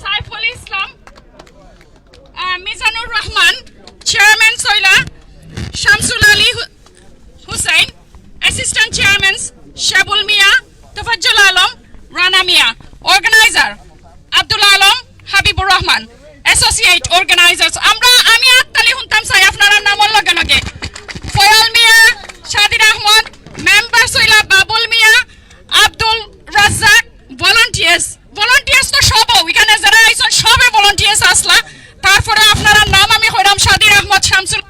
সাইফুল ইসলাম, আহ, মিজানুর রহমান, চেয়ারম্যান সৈলা, শামসুল আলী হু-, হুসেন, অ্যাসিস্ট্যান্ট চেয়ারম্যান শেবুল মিয়া, তোফাজ্জল আলম, রানা মিয়া, অর্গানাইজার আব্দুল আলম, হাবিবুর রহমান, অ্যাসোসিয়েট অর্গানাইজার্স। আমরা, আমি আততালি হুনতাম চাই আপনারার নামর লগে লগে। ফয়াল মিয়া, শাদির আহমদ, মেম্বার সৈলা বাবুল মিয়া, আব্দুল রাজ্জাক, ভলান্টিয়ার্স। ভলান্টিয়ার্স তো সব, ওইখানে যারা আইছইন সবে ভলান্টিয়ার্স আছলা। তারপরে আপনারার নাম আমি কইরাম, শাদির আহমদ, শামসুল।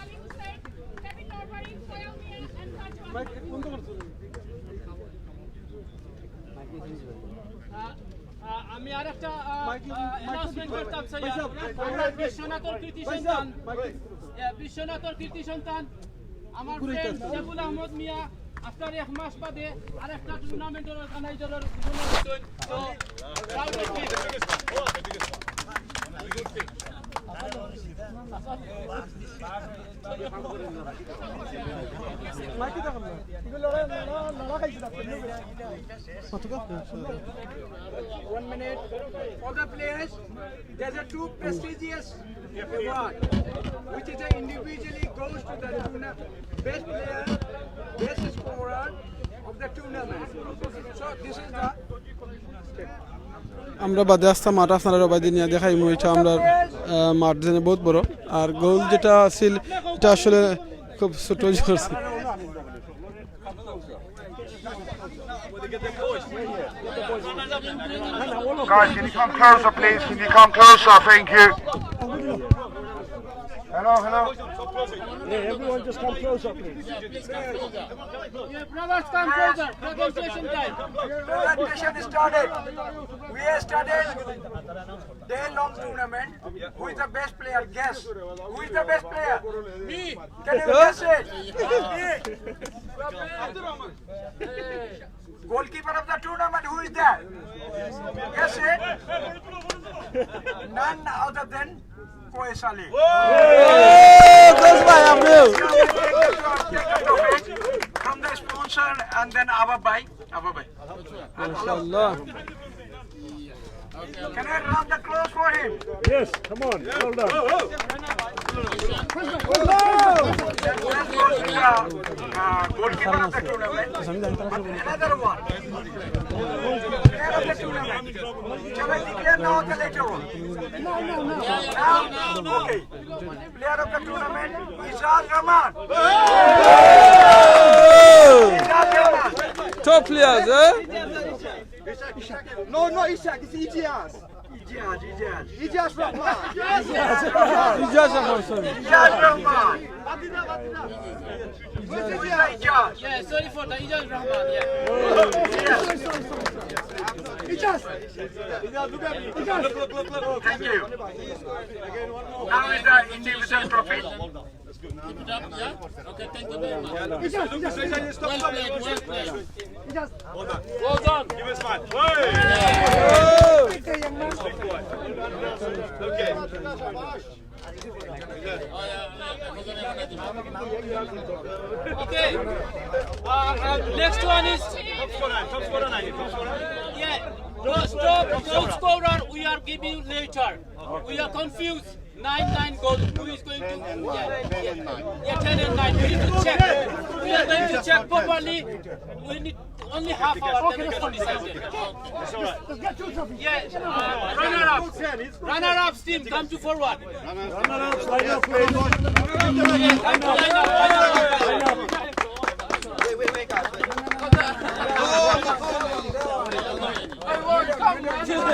আহ, আহ, আমি আরেকটা, আহ, আহ, announcement করতাম চাই। আমরা বিশ্বনাথর কৃতি সন্তান, আহ, বিশ্বনাথর কৃতি সন্তান, আমার ফ্রেন্ড শেবুল আহমদ মিয়া, after এক মাস বাদে আরেকটা টুর্নামেন্টর অর্গানাইজারর জন্য হইতই। তো, crowd of One minute. For the players, there's a two prestigious award, which is a individually goes to the tourna-, best player, best scorer of the tournament. So this is the আমরা বাদে আস্তা মাঠ আপনারারে ওবায়দি নিয়া দেখাইমু। ইটা আমরার, আহ, মাঠ যেন বহুত বড়। আর গোল যেটা আছিল, ইটা আসলে খুব ছোট করছে। Guys, can you come closer, please? Can you come closer? Thank you. Hello, hello. Hey, everyone just come closer, please. Yeah, brothers, come closer. Presentation time. Presentation started. We have started day-long tournament. Who is the best player? Guess. Who is the best player? Me. Can you guess it? Goalkeeper of the tournament, who is that? Guess it. None other than Koes Ali. From the sponsor and then Abab bhai. Abab bhai. Mashallah. Can I round the applause for him? Yes, come on, well done. Uh, goalkeeper of the tournament. Another one. Player of the tournament. Shall I declare now or later on? Now? Okay. Player of the tournament, Ijaz Rahman. Ijaz Rahman. Top players, eh? No, no, Ishak, it's Ijaz. Ijaz, Ijaz. Ijaz Rahman. Ijaz Rahman, sorry. Ijaz Rahman. Ijaz. Yeah, sorry for the Ijaz Rahman, yeah. Ijaz. Ijaz, look at me. Ijaz. Thank you. Now is the individual trophy. Keep it up, yeah? Okay, thank you very much. Well played, well played. Well done. Give us one. Hey! Okay. Okay. Uh, uh, next one is, top scorer, top scorer, top scorer. Yeah. Top, top scorer, we are giving you later. We are confused. Nine, nine goals. Who is going to? Yeah, yeah, yeah, ten and nine. We need to check. We are going to check properly. We need only half hour. Then we can decide. It's all right. Yeah. Uh, runner up. Runner up team, come to forward. Runner up, line up, please. Yeah, come to line up, line up, line up. Wait, wait, wait, guys. Wait. Come on, come on.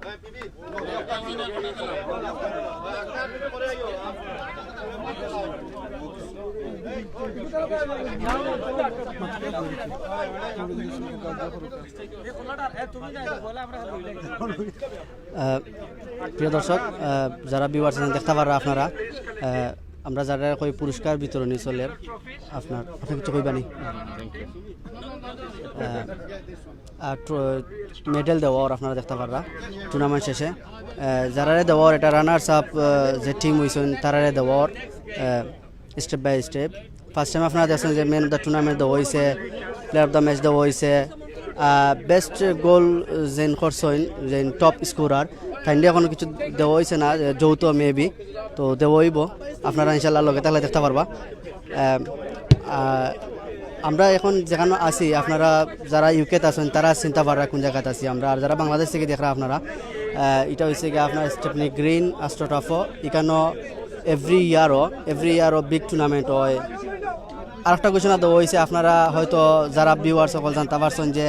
Hey, Bibi. Uh, আহ, প্রিয় দর্শক, আহ, যারা ভিউয়ার্স আছইন, দেখতা পাররা আপনারা, আহ, আমরা যারা কই পুরস্কার বিতরণী চলের, আপনার, আপনি কিছু কইবা নি? আহ, আর ট্র-, মেডেল দেওয়া অর আপনারা দেখতা পাররা টুর্নামেন্ট শেষে। আহ, যারারে দেওয়া অর, এটা রানার্স আপ, আহ, যে টিম অইছইন, তারারে দেওয়া অর, uh, step by step. First time আপনারা দেখছইন যে ম্যান অফ দ্য টুর্নামেন্ট দেওয়া অইছে, প্লেয়ার অফ দ্য ম্যাচ দেওয়া অইছে, আহ, বেস্ট গোল যেইন করছইন, যেইন টপ স্কোরার, তাইনরে এখনো কিছু দেওয়া অইছে না, যৌথ মেবি, তো দেওয়া অইবো। আপনারা ইনশাল্লাহ লগে থাকলে দেখতা পারবা। আহ, আহ, আমরা এখন যেখানো আছি, আপনারা যারা ইউকেত আছইন, তারা চিনতা পাররা কোন জাগাত আছি আমরা। আর যারা বাংলাদেশ থাকি দেখরা আপনারা, আহ, ইটা অইছে গিয়া আপনার স্টেপনি গ্রিন অ্যাস্ট্রোটার্ফো, ইখানো এভরি ইয়ারও, এভরি ইয়ারও বিগ টুর্নামেন্ট অয়। আরেকটা ঘোষণা দেওয়া অইছে, আপনারা হয়তো যারা ভিউয়ার্স অকল জানতা পারছইন যে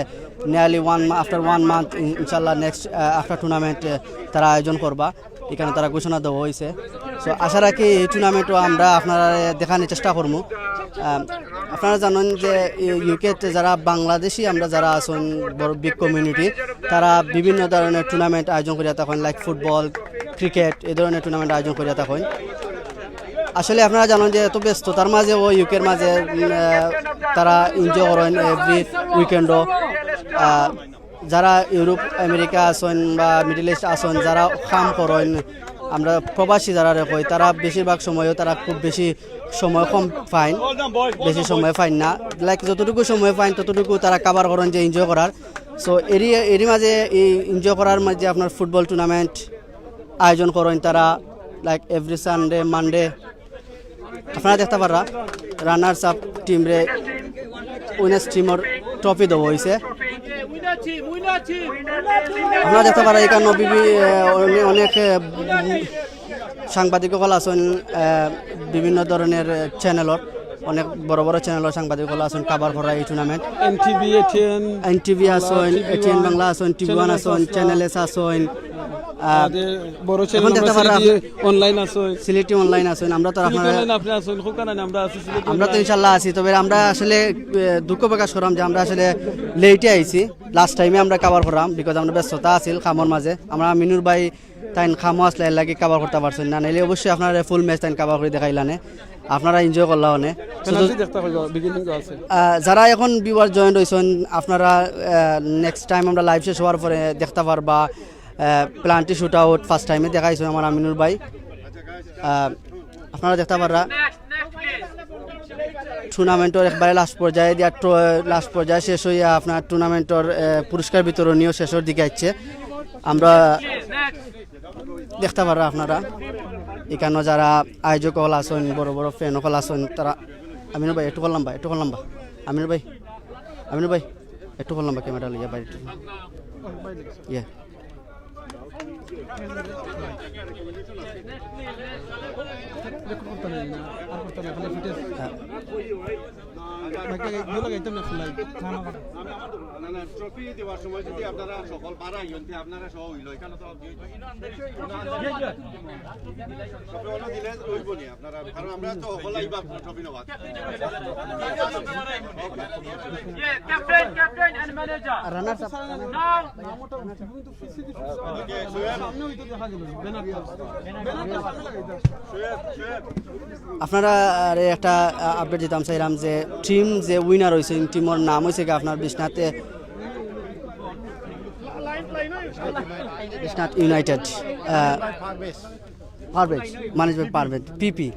nearly one, after one month ইনশাল্লাহ নেক্সট, আহ, একটা টুর্নামেন্ট, আহ, তারা আয়োজন করবা, ইখানো তারা ঘোষণা দেওয়া অইছে। তো আশা রাখি এই টুর্নামেন্টও আমরা আপনারারে দেখানির চেষ্টা করমু। আহ, আপনারা জানইন যে ইউকেতে যারা বাংলাদেশি আমরা যারা আছইন, বড় বিগ কমিউনিটি, তারা বিভিন্ন ধরনের টুর্নামেন্ট আয়োজন করিয়া থাকইন, লাইক ফুটবল, ক্রিকেট, এই ধরনের টুর্নামেন্ট আয়োজন করিয়া থাকইন। আসলে আপনারা জানইন যে এত ব্যস্ততার মাঝেও ইউকের মাঝে, উম, আহ, তারা এনজয় করইন এভরি উইকেন্ডও। আহ, যারা ইউরোপ, আমেরিকা আছইন বা মিডল ইস্ট আছইন, যারা কাম করইন, আমরা প্রবাসী যারারে কই, তারা বেশিরভাগ সময়ও তারা খুব বেশি সময় কম পাইন, বেশি সময় পাইন না। লাইক যতটুকু সময় পাইন ততটুকু তারা কাভার করইন যে এনজয় করার। সো এরই, এরই মাঝে এই এনজয় করার মাঝে আপনার ফুটবল টুর্নামেন্ট আয়োজন করইন তারা, লাইক এভরি সানডে, মানডে। আপনারা দেখতা পাররা রানার্স আপ টিমরে উইনার্স টিমর ট্রফি দেওয়া অইছে। আপনারা দেখতা পাররা ইখানো বিভি-, আহ, অনে-, অনেক, আহ, সাংবাদিক অকল আছইন, আহ, বিভিন্ন ধরনের, আহ, চ্যানেলর, অনেক বড় বড় চ্যানেলর সাংবাদিক অকল আছইন, কাভার করা এই টুর্নামেন্ট। এনটিভি, এটিএন, এনটিভি আছইন, টিভি এটিএন ওয়ান, বাংলা আছইন, টিভি ওয়ান চ্যানেল এস আছইন, আছে। চ্যানেল এস আছইন। আহ, আমাদের বড় চ্যানেল এখন দেখতা আমরা পাররা সিলেটি অনলাইন আছইন। সিলেটি অনলাইন আছইন, আমরা তো সিলেটি আপনারা অনলাইন আপনি আছইন, খুব কারণে আমরা আছি সিলেটি আমরা তো অনলাইন। ইনশাল্লাহ আছি, তবে আমরা আসলে, আহ, দুঃখ প্রকাশ করাম যে আমরা আসলে লেটে আইছি। লাস্ট টাইমে আমরা কাভার করাম, বিকজ আমরা ব্যস্ততা আছিল কামর মাঝে। আমরা আমিনুর ভাই তাইন কামো আসলে এর লাগি কাভার করতা পারছইন না, নাইলে অবশ্যই আপনারা ফুল ম্যাচ তাইন কাভার করি দেখাইলানে, আপনারা এনজয় করলা অনে। শুধু, পেনাল্টি দেখতা পারবা, বিগিনিং আছে। আহ, যারা এখন ভিউয়ার জয়েন্ট অইছইন, আপনারা, আহ, নেক্সট টাইম আমরা লাইভ শেষ হওয়ার পরে দেখতা পারবা, আহ, পেনাল্টি শুট আউট ফার্স্ট টাইমে দেখাইছইন আমার আমিনুর ভাই। আহ, আপনারা দেখতা পাররা টুর্নামেন্টর একবারে লাস্ট পর্যায়ে দিয়া ট্র-, লাস্ট পর্যায়ে শেষ অইয়া আপনার টুর্নামেন্টর, আহ, পুরস্কার বিতরণীও শেষর দিকে আইছে। আমরা দেখতা পাররা আপনারা ইখানো যারা আয়োজক অকল আছইন, বড় বড় ফ্যান অকল আছইন, তারা, আমিনুর ভাই, একটু করলাম ভাই, একটু করলাম ভাই, আমিনুর ভাই, আমিনুর ভাই, একটু করলাম ভাই, ক্যামেরা লইয়া বাইরে একটু। ইয়ে। না, না, ট্রফি দেওয়ার সময় যদি আপনারা সকল বাড়াই হইতে আপনারা সহ হইল, এখানে তো ট্রফি হলো দিলে রইব নি আপনারা, কারণ আমরা তো সকল আইবা ট্রফি নেওয়া। Captain, captain and manager. Runners up. Now. ওকে, সোহেল। সোহেল, সোহেল। আপনারারে একটা, আহ, আপডেট দিতাম চাইরাম যে টিম যে উইনার অইছে, টিমর নাম অইছে কি আপনার বিশ্বনাথে, বিশ্বনাথ ইউনাইটেড, আহ, পারভেজ, managed by পারভেজ, পিপি।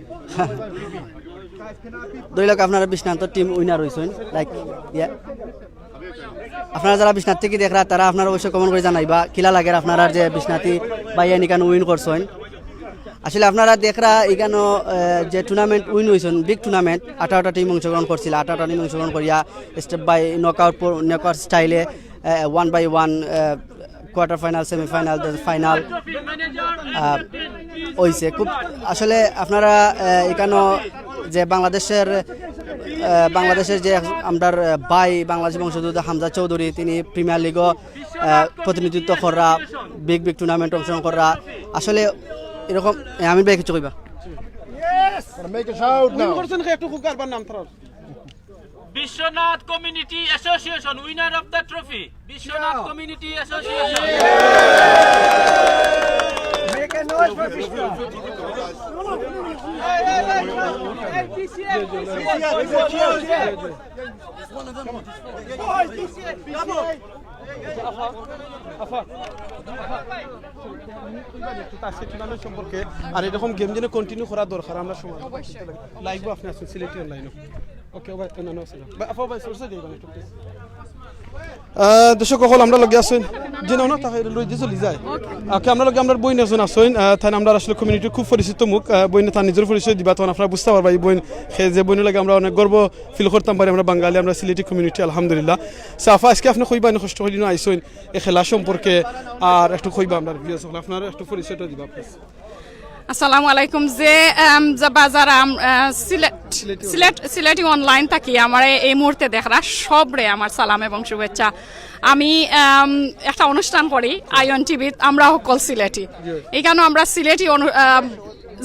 ধরি লউক আপনারা বিশ্বনাথ টিম উইনার অইছইন, লাইক, ইয়া। আপনারা যারা বিশ্বনাথ থাকি দেখরা, তারা আপনারা অবশ্যই কমেন্ট করি জানাইবা, কিলা লাগের আপনারার যে বিশ্বনাথি ভাইয়াইন ইখান উইন করছইন। আসলে আপনারা দেখরা ইখানো, আহ, যে টুর্নামেন্ট উইন অইছইন, বিগ টুর্নামেন্ট, আঠারোটা টিম অংশগ্রহণ করছিল, আঠারোটা টিম অংশগ্রহণ করিয়া স্টেপ বাই নকআউট, নকআউট স্টাইলে, uh, one by one, uh, quarter final, semifinal, final, uh, অইছে। খুব আসলে আপনারা, আহ, ইখানো যে বাংলাদেশের, আহ, বাংলাদেশের যে আমরার, আহ, ভাই, বাংলাদেশি বংশোদ্ভূত হামজা চৌধুরী, তিনি প্রিমিয়ার লিগও, আহ, প্রতিনিধিত্ব কররা, বিগ বিগ টুর্নামেন্ট অংশগ্রহণ কররা। আসলে এরকম, এ, আমির ভাই কিছু কইবা? Make a shout now. Win করছইন কে একটু কুকার বার নাম তারার। Biswanath Community Association, winner of the trophy, Biswanath Community Association. আজকে টুর্নামেন্ট সম্পর্কে আর এরকম গেম যেন কন্টিনিউ করা দরকার। আমরা সময় লাইভও আপনি আছেন সিলেটি অনলাইনও। ওকে, ভাই, না, না, ভাই, আপা, ভাই, সরষে দিয়ে একটু, প্লিজ। আহ, দর্শক সকল, আমরা লগে আছইন, যে না, না, তাকে লই দিয়ে চলি যায়। ওকে, আমরা লগে আমরা বইন একজন আছইন, আহ, তাই আমরা আসলে কমিউনিটির খুব পরিচিত মুখ। আহ, বইনে তার নিজের পরিচয় দিবা, তখন আপনারা বুঝতে পারবা এই বইন, সে যে বইনের লাগে আমরা অনেক গর্ব ফিল করতাম পারি আমরা বাঙালি, আমরা সিলেটি কমিউনিটি, আলহামদুলিল্লাহ। So, আফা, আজকে আপনি কইবা, এনে কষ্ট করি না আইছইন, এই খেলা সম্পর্কে আর একটু কইবা আমরা ভিউয়ার্স সকল, আপনারা একটু পরিচয়টা দিবা, প্লিজ। আসসালামু আলাইকুম। যে আম, যা- বা যারা আম, আহ, সিলেট সিলেট সিলেটি অনলাইন থাকি আমার এই মুহূর্তে দেখরা সবরে আমার সালাম এবং শুভেচ্ছা। আমি আম, একটা অনুষ্ঠান করি আয়ন টিভিত, আমরা সকল সিলেটি। এখানে আমরা সিলেটি অনু- আম,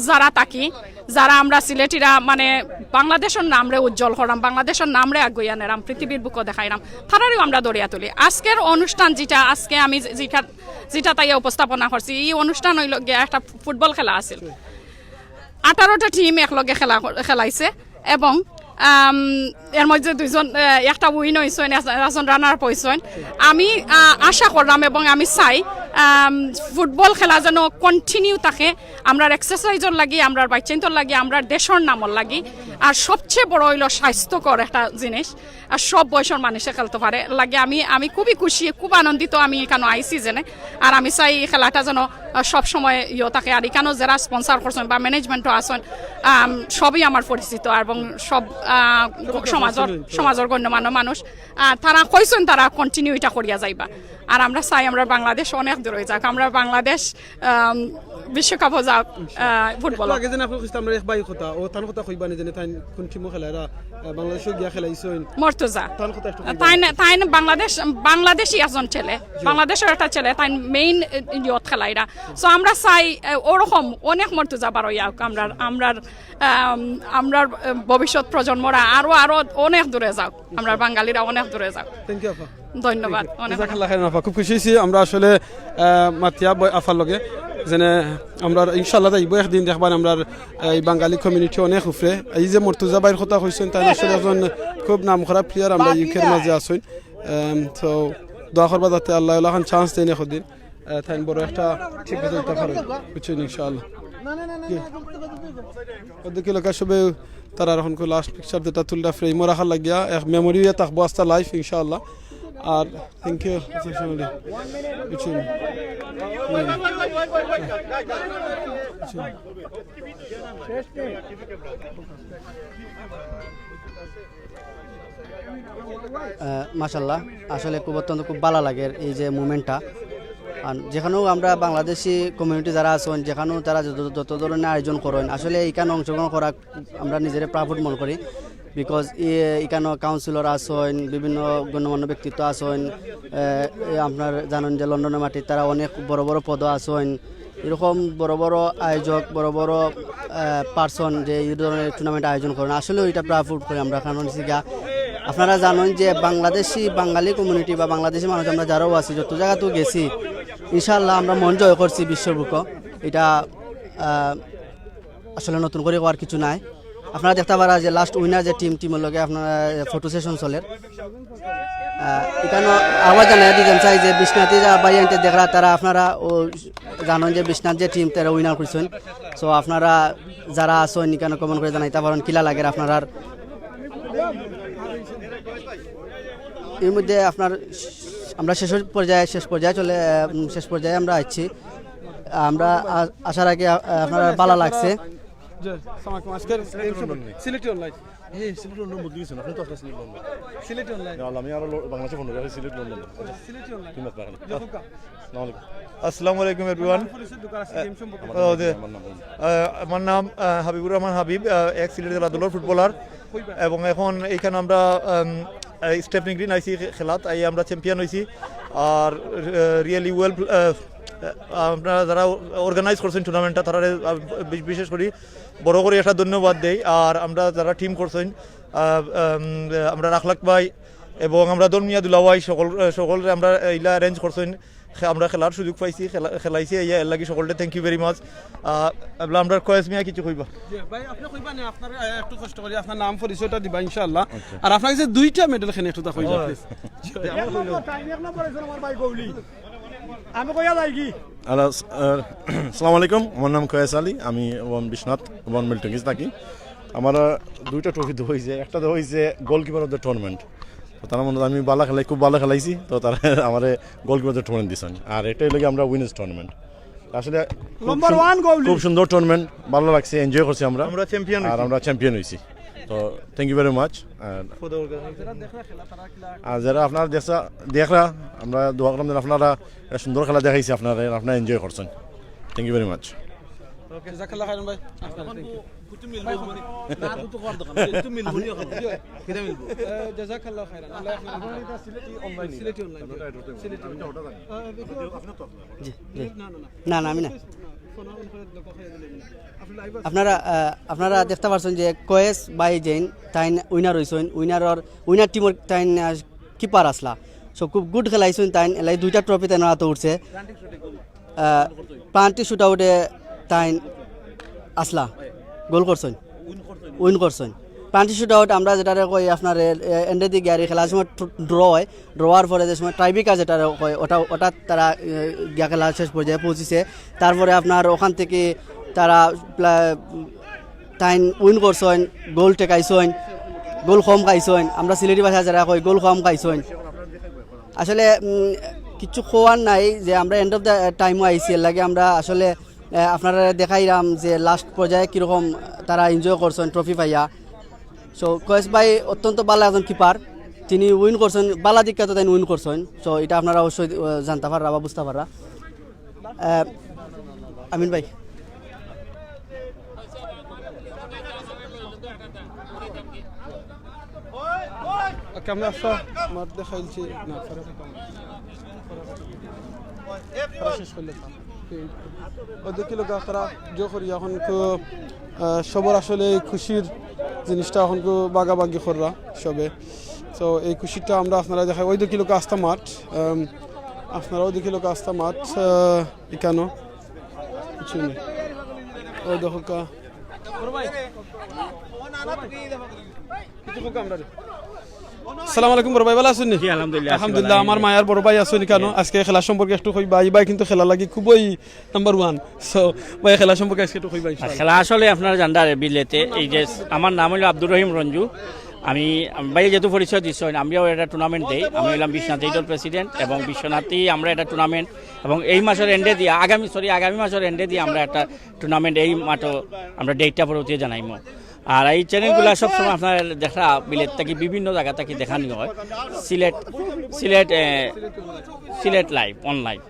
যারা থাকি, যারা আমরা সিলেটিরা মানে বাংলাদেশের নামরে উজ্জ্বল করাম, বাংলাদেশের নামরে আগুইয়া নেরাম, পৃথিবীর বুকো দেখাইরাম, তারারেও আমরা দরিয়া তুলি। আজকের অনুষ্ঠান যেটা, আজকে আমি যে- যেটা যেটা তাই উপস্থাপনা করছি, এই অনুষ্ঠান হইল গিয়া একটা ফুটবল খেলা আছিল। আঠারোটা টিম একলগে খেলা কর- খেলাইছে এবং আম, এর মধ্যে দুইজন আহ, একটা উইন হইছেন, একজন রানার আপ হইছেন। আমি আহ, আশা করলাম এবং আমি চাই আম, ফুটবল খেলা যেন কন্টিনিউ থাকে। আমরার এক্সারসাইজর লাগি, আমরার বাইচ্চাইন্তর লাগি, আমরার দেশর নামর লাগি। আর সবচেয়ে বড় হইল স্বাস্থ্যকর একটা জিনিস, আর সব বয়সর মানুষে খেলতে পারে লাগে। আমি আমি খুবই খুশি, খুব আনন্দিত আমি এখানে আইছি জেনে। আর আমি চাই এই খেলাটা যেন আহ, সব সময় ইয়ে থাকে। আর এখানেও যারা স্পন্সর করছেন বা ম্যানেজমেন্টও আছেন, আম, সবই আমার পরিচিত এবং সব আহ, সমাজর সমাজর গণ্যমান্য মানুষ। আর তারা কইছেন তারা কন্টিনিউ এটা করিয়া যাইবা। আর আমরা চাই আমরা বাংলাদেশ অনেক দূরে যাক, আমরা বাংলাদেশ আম, বিশ্বকাপও যাক ফুটবল। আগে যেন আপনি কইছিলেন আমরা এক ভাই কথা, ও তান কথা কইবা নি, যেন তাই কোন টিমও খেলাইরা, আহ, বাংলাদেশও গিয়া খেলাইছইন। মর্তুজা। তান কথা একটু কইবা। তাই না- তাই না বাংলাদেশ, বাংলাদেশি একজন ছেলে, বাংলাদেশের একটা ছেলে, তাই মেইন ইয়ত খেলাইরা। সো আমরা চাই আহ, ওরকম অনেক মর্তুজা বারো যাক, আমরা আমরা আম, আমরা আহ, ভবিষ্যৎ প্রজন্মরা আরো আরো অনেক দূরে যাক, আমরা বাঙালিরা অনেক দূরে যাক। থ্যাংক ইউ, আপা। ধন্যবাদ, অনেক জাজাকাল্লাহ খাইরান, আপা। খুব খুশি হইছি আমরা আসলে আহ, মাতিয়া বই আফার লগে, যেন আমরা ইনশাআল্লাহ যাইব একদিন দেখবেন আমরা এই বাঙালি কমিউনিটি অনেক উপরে। এই যে মর্তুজা ভাইর কথা কইছেন, তাই আসলে একজন খুব নাম করা প্লেয়ার আমরা ইউকের মাঝে আছইন। তো দোয়া করবা যাতে আল্লাহ ওলাখান চান্স দেন একদিন, আহ, তাই বড় একটা ঠিক হইতে পারে, বুঝছেন, ইনশাআল্লাহ। জি। ওদিকে লোকের সবে তারা এখন লাস্ট পিকচার যেটা তুলটা ফ্রেমও রাখার লাগিয়া এক মেমোরি হয়ে থাকবো আস্তা লাইফ, ইনশাআল্লাহ। আর থ্যাংক ইউ। বুঝছেন? আহ, মাশাল্লাহ, আসলে খুব অত্যন্ত খুব ভালা লাগের এই যে মুভমেন্টটা। আর যেখানেও আমরা বাংলাদেশি কমিউনিটি যারা আছেন, যেখানেও তারা যত যত ধরনের আয়োজন করেন, আসলে এখানে অংশগ্রহণ করা আমরা নিজেরা প্রাউড মনে করি। বিকজ এখানে কাউন্সিলর আছেন, বিভিন্ন গণ্যমান্য ব্যক্তিত্ব আছেন, আহ, এ আপনার জানেন যে লন্ডনের মাটিত তারা অনেক বড় বড় পদ আছেন, এরকম বড় বড় আয়োজক, বড় বড় পার্সন যে এই ধরনের টুর্নামেন্ট আয়োজন করেন, আসলেও এটা প্রাউড করি আমরা। কারণ হচ্ছে গিয়া, আপনারা জানেন যে বাংলাদেশি, বাঙালি কমিউনিটি বা বাংলাদেশি মানুষ আমরা যারাও আছি, যত জায়গাতেও গেছি, ইনশাআল্লাহ আমরা মন জয় করছি বিশ্বর বুকো। এটা আহ, আসলে নতুন করে করার কিছু নাই। আপনারা দেখতে পারা যে লাস্ট উইনার যে টিম, টিমের লগে আপনারা ফটো সেশন চলের। আহ, এখানে আবার জানাই দিতে চাই যে বিশ্বনাথে যা ভাই আনতে দেখরা, তারা আপনারা ও জানেন যে বিশ্বনাথ যে টিম, তারা উইনার করছেন। সো আপনারা যারা আছেন, এখানে কমেন্ট করে জানাইতে পারেন কিলা লাগের আপনারার। এর মধ্যে আপনার আমরা শেষ পর্যায়ে, শেষ পর্যায়ে চলে, উম, শেষ পর্যায়ে আমরা আসছি। আমরা আ-, আশা রাখি আ-, আপনার ভালা লাগছে। জি, আসসালামু আলাইকুম। আজকের এই সব সিলেটি অনলাইন। এই সিলেট লন্ডন বদলে গেছে না, আপনি তো আসলে সিলেট লন্ডন। সিলেটি অনলাইন। না, আমি আরো ল-, বাংলাদেশে ফোন করি, সিলেট লন্ডন। সিলেটি অনলাইন। ঠিক আছে, রাখেন। জফকা। আসসালামু আলাইকুম। আসসালামু আলাইকুম এভরিওয়ান। পরিচয় দোকান আছে, গেম সম্পর্কে। ও, জি। আহ, আমার নাম আহ, হাবিবুর রহমান হাবিব, আহ, এক সিলেট জেলা দলের ফুটবলার, এবং এখন এইখানে আমরা উম, এই স্টেপনি গ্রিন আইছি খে- খেলাত, আই আমরা চ্যাম্পিয়ন হইছি। আর রিয়েলি ওয়েল, আমরা যারা অর্গানাইজ করছেন টুর্নামেন্টটা, তারা বিশেষ করি বড় করে একটা ধন্যবাদ দেই। আর আমরা যারা টিম করছেন, আহ, আম, আমরা রাখলাক ভাই এবং আমরা ধর্মিয়া দুলাভাই সকল, সকলরে আমরা ইলা অ্যারেঞ্জ করছইন। খে-, আমরা খেলার সুযোগ পাইছি, খেলা-, খেলাইছি, এই এর লাগি সকলরে thank you very much। আহ, এবলা আমরা কয়েস মিয়া কিছু কইবা? জি, ভাই, আপনি কইবা না, আপনার, আহ, একটু কষ্ট করি আপনার নাম পরিচয়টা দিবা ইনশাআল্লাহ। আচ্ছা। আর আপনার কাছে দুইটা মেডেল খেনে একটু তা কইবা, ও। Please। জি, ভাই, আমার কইলো। আমি কইয়া যাই কি? আলা-, আহ, আসসালামু আলাইকুম, আমার নাম কয়েস আলী, আমি ওয়ান বিশ্বনাথ, ওয়ান মিল্টন কিজ থাকি। আমার দুইটা ট্রফি দেওয়া হয়েছে, একটা দেওয়া হয়েছে Goalkeeper of the Tournament। তো তার মধ্যে আমি ভালা খেলাই, খুব ভালা খেলাইছি, তো তারা আমারে Goalkeeper of the Tournament দিছেন। আর একটা হইলো কি আমরা উইনার্স টুর্নামেন্ট। আসলে খুব Number সুন-, one goalie। খুব সুন্দর টুর্নামেন্ট, ভালো লাগছে, এনজয় করছি আমরা। আমরা চ্যাম্পিয়ন আর হইছি। আমরা চ্যাম্পিয়ন হইছি। তো thank you very much। আর, আর যারা আপনারা দেখরা, দেখরা, আমরা দোয়া করলাম যেন আপনারা একটা সুন্দর খেলা দেখাইছি আপনারা, আপনারা এনজয় করছেন। Thank you very much। ওকে, জাজাকাল্লাহ খাইরান ভাই। আপনারা, thank you। আহ, জাজাকাল্লাহ খাইরান। আল্লাহ আপনার সিলেটি অনলাইন। সিলেটি অনলাইন। জি, জি। না, না, না। না, না, আমি না। আপনারা, আহ, আপনারা দেখতা পারছইন যে কয়েস ভাই যেইন তাইন উইনার অইছইন, উইনারর, উইনার টিমর তাইন, আহ, কিপার আছলা। So, খুব গুড খেলাইছইন তাইন, এলাই দুইটা ট্রফি তাইন আতো উঠছে। আহ, পেনাল্টি শুটআউটে তাইন আছলা, গোল করছইন, উইন করছইন। পেনাল্টি শুটআউট আমরা যেটারে কই আপনার, এ, এ, এন্ডে দি গিয়ারি খেলার সময় ড্র হয়, ড্র হওয়ার পরে যে সময় টাইব্রেকার যেটারে কয়, ওটা, ওটা তারা, এ, গিয়া খেলা শেষ পর্যায়ে পৌঁছিছে। তারপরে আপনার ওখান থেকে তারা প্লা-, তাইন উইন করছইন, গোল ঠেকাইছইন, গোল কম খাইছইন, আমরা সিলেটি ভাষা যেটা কই, গোল কম খাইছইন। আসলে, উম, কিচ্ছু কওয়ার নাই যে আমরা এন্ড অফ দ্য টাইমও আইছি, এর লাগি আমরা আসলে, আহ, আপনারা দেখাইলাম যে লাস্ট পর্যায়ে কীরকম তারা এনজয় করছইন ট্রফি পাইয়া। So, কয়েস ভাই অত্যন্ত ভালা একজন কিপার, তিনি উইন করছইন, ভালা দিক তো তাইন উইন করছইন। So, এটা আপনারা অবশ্যই, আহ, জানতা পাররা বা বুঝতা পাররা। আহ, আমিন ভাই। ওকে, আমরা একটা মাঠ দেখাইলছি। না, ফেরত হইতাম। তারা শেষ করলে তো। ওই দেখি লোক তারা জো করি এখন তো, আহ, সবার আসলে এই খুশির জিনিসটা এখন তো ভাগাভাগি কররা সবে। তো এই খুশিটা আমরা আপনারা দেখাই। ওই দেখি লোক আস্তা মাঠ, আম, আপনারাও দেখি লোক আস্তা মাঠ, আহ, ইকানো কিছু নেই। ওই দেখো কা-, আসসালামু আলাইকুম বড় ভাই, ভালা আছইন নি? জি, আলহামদুলিল্লাহ, আছি আলহামদুলিল্লাহ, ভালা। আমার মায়ার বড় ভাই আছইন নি কেন? জি। আজকে খেলা সম্পর্কে একটু কইবা, এই ভাই কিন্তু খেলা লাগি খুবই নাম্বার ওয়ান। So, ভাই, খেলা সম্পর্কে আজকে একটু কইবা আর ইনশাআল্লাহ। খেলা আসলে আপনারা জানরা বিলেতে, এই যে আমার নাম হইলো আব্দুর রহিম রঞ্জু, আমি, আমি ভাই যেহেতু পরিচয় দিচ্ছেন, আমরাও একটা টুর্নামেন্ট দেই, আমি হইলাম বিশ্বনাথ এইটর প্রেসিডেন্ট এবং বিশ্বনাথেই আমরা একটা টুর্নামেন্ট এবং এই মাসের এন্ডে দিয়া, আগামী, সরি, আগামী মাসের এন্ডে দিয়া আমরা একটা টুর্নামেন্ট এই মাঠে আমরা ডেটটা পরবর্তীতে জানাইমু। আর এই চ্যানেলগুলা সবসময় আপনারা দেখরা বিলেত থাকি বিভিন্ন জায়গা থাকি দেখানি হয়। সিলেট, সিলেট, এ, সিলেট লাইভ, অনলাইন।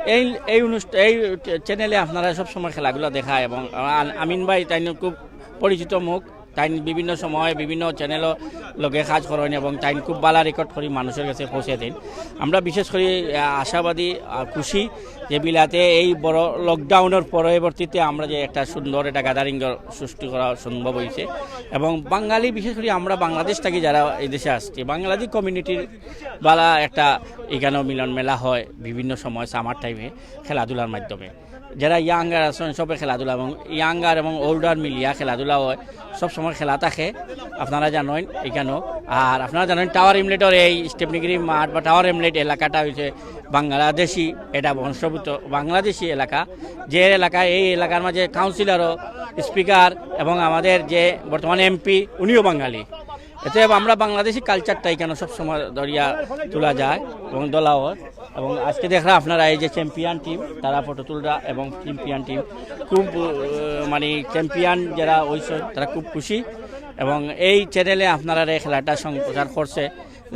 এই, এই অনুষ্ঠা-, এই চ্যানেলে আপনারা সবসময় খেলাগুলা দেখা এবং আ-, আমিন ভাই তাইন খুব পরিচিত মুখ। তাইন বিভিন্ন সময় বিভিন্ন চ্যানেলর লগে কাজ করইন এবং তাইন খুব ভালা রেকর্ড করি মানুষের কাছে পৌঁছে দেন। আমরা বিশেষ করি, আহ, আশাবাদী, আহ, খুশি যে বিলাতে এই বড় লকডাউনের পরবর্তীতে আমরা যে একটা সুন্দর একটা গ্যাদারিং সৃষ্টি করা সম্ভব হইছে এবং বাঙালি, বিশেষ করি আমরা বাংলাদেশ থাকি যারা এই দেশে আসছি, বাংলাদেশ কমিউনিটির ভালা একটা এখানেও মিলন মেলা হয় বিভিন্ন সময় সামার টাইমে খেলাধুলার মাধ্যমে। যারা ইয়াঙ্গার আছইন সবে খেলাধুলা এবং ইয়াঙ্গার এবং ওল্ডার মিলিয়া খেলাধুলা হয়, সবসময় খেলা থাকে, আপনারা জানইন এখানেও। আর আপনারা জানইন টাওয়ার হ্যামলেটর এই স্টেপনিগিরি মাঠ বা টাওয়ার হ্যামলেট এলাকাটা হইছে বাংলাদেশি, এটা বংশোদ্ভূত বাংলাদেশি এলাকা, যে এলাকা, এই এলাকার মাঝে কাউন্সিলরও, স্পিকার এবং আমাদের যে বর্তমান এমপি, উনিও বাঙালি। এতে আমরা বাংলাদেশি কালচারটা এখানে সবসময় ধরিয়া তোলা যায় এবং ধরা হয়। এবং আজকে দেখরা আপনারা এই যে চ্যাম্পিয়ন টিম, তারা ফটো তুলরা এবং চ্যাম্পিয়ন টিম খুব, আহ, মানে চ্যাম্পিয়ন যারা হইছে তারা খুব খুশি। এবং এই চ্যানেলে আপনারা এই খেলাটা সম্প্রচার করছে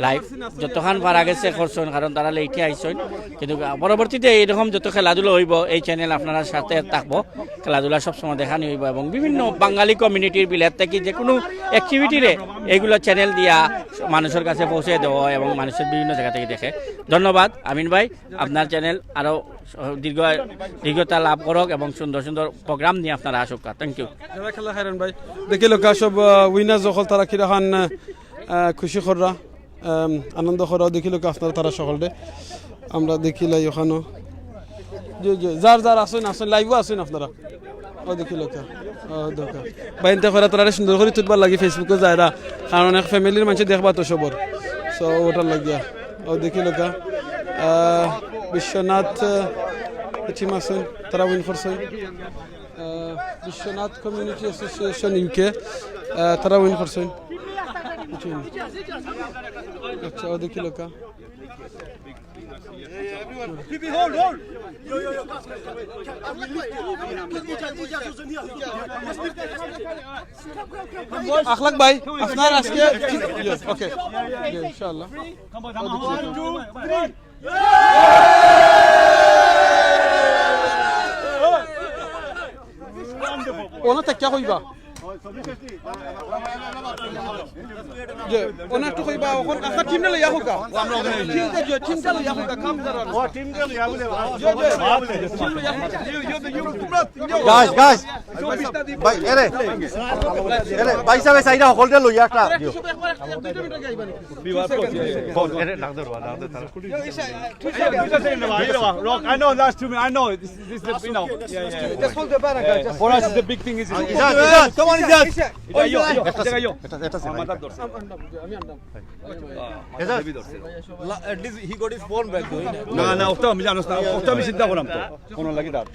লাইভ যতখান পারা গেছে করছইন, কারণ তারা লেটে আইছইন। কিন্তু পরবর্তীতে এইরকম যত খেলাধুলা অইবো, এই চ্যানেল আপনারার সাথে থাকবো। খেলাধুলা সবসময় দেখানি অইবো এবং বিভিন্ন বাঙালি কমিউনিটির বিলেত থাকি যে কোনো অ্যাক্টিভিটিরে এইগুলা চ্যানেল দিয়া মানুষের কাছে পৌঁছে দেওয়া এবং মানুষের বিভিন্ন জায়গা থেকে দেখে। ধন্যবাদ আমিন ভাই, আপনার চ্যানেল আরও দীর্ঘ, দীর্ঘতা লাভ করুক এবং সুন্দর সুন্দর প্রোগ্রাম নিয়ে আপনারা আসুক। Thank you. জাজাকাল্লাহ খাইরান ভাই। দেখিলাউক্কা সব উইনার যখন তারা কিরাখান আহ, খুশি কররা, আম, আনন্দ কররা। দেখিলাউক্কা আপনারা তারা সকলরে। আমরা দেখিলাই ওখানো। জি, জি, যার যার আছইন, আছইন, লাইভও আছইন আপনারা। ও দেখিলাউক্কা। ও দেখা। বাইনতে করা তারা সুন্দর করি তুলবার লাগি Facebook-ও যায়রা। কারণ এক ফ্যামিলির মানুষে দেখবা তো সবর। So, ওটার লাগিয়া। ও দেখিলাউক্কা। আহ, বিশ্বনাথ, আহ, টিম আছইন, তারা উইন করছইন। আহ, বিশ্বনাথ কমিউনিটি অ্যাসোসিয়েশন ইউকে, আহ, তারা উইন করছইন। বুঝছইন? আচ্ছা, ও দেখিলাউক্কা। আখলাক ভাই, আপনার আজকে, ওকে, ইনশাআল্লাহ। ওনা তাকিয়া কইবা। যে, ওনা একটু কইবা, ওখান আপনার টিমটা লইয়া হোকা। টিমটা, যে, টিমটা লইয়া হোকা, কাম করার। ও, টিমটা লইয়া বলে। যে, যে, টিম লইয়া হোকা। You, you, you, you, you, Guys, guys. ভাই, এরে। এরে, ভাই সাহেব, সাইডে হকলটা লইয়া একটা দিও। দুইটা মিনিট আগে আইবা নি। Rock, I know, last two minutes, I know. This, this is the, you know. Yeah, yeah. Just hold the bar, guys. Just for us, the big thing is, Izan, Izan, come on, Izan. এটা ইয়ো, ইয়ো, এটা ইয়ো। এটা, এটা আমার মাথার দরকার। আমি আনলাম। At least he got his phone back, though, না, না, ওটা আমি জানোস না, ওটা আমি চিন্তা করলাম তো। ফোন লাগি তার।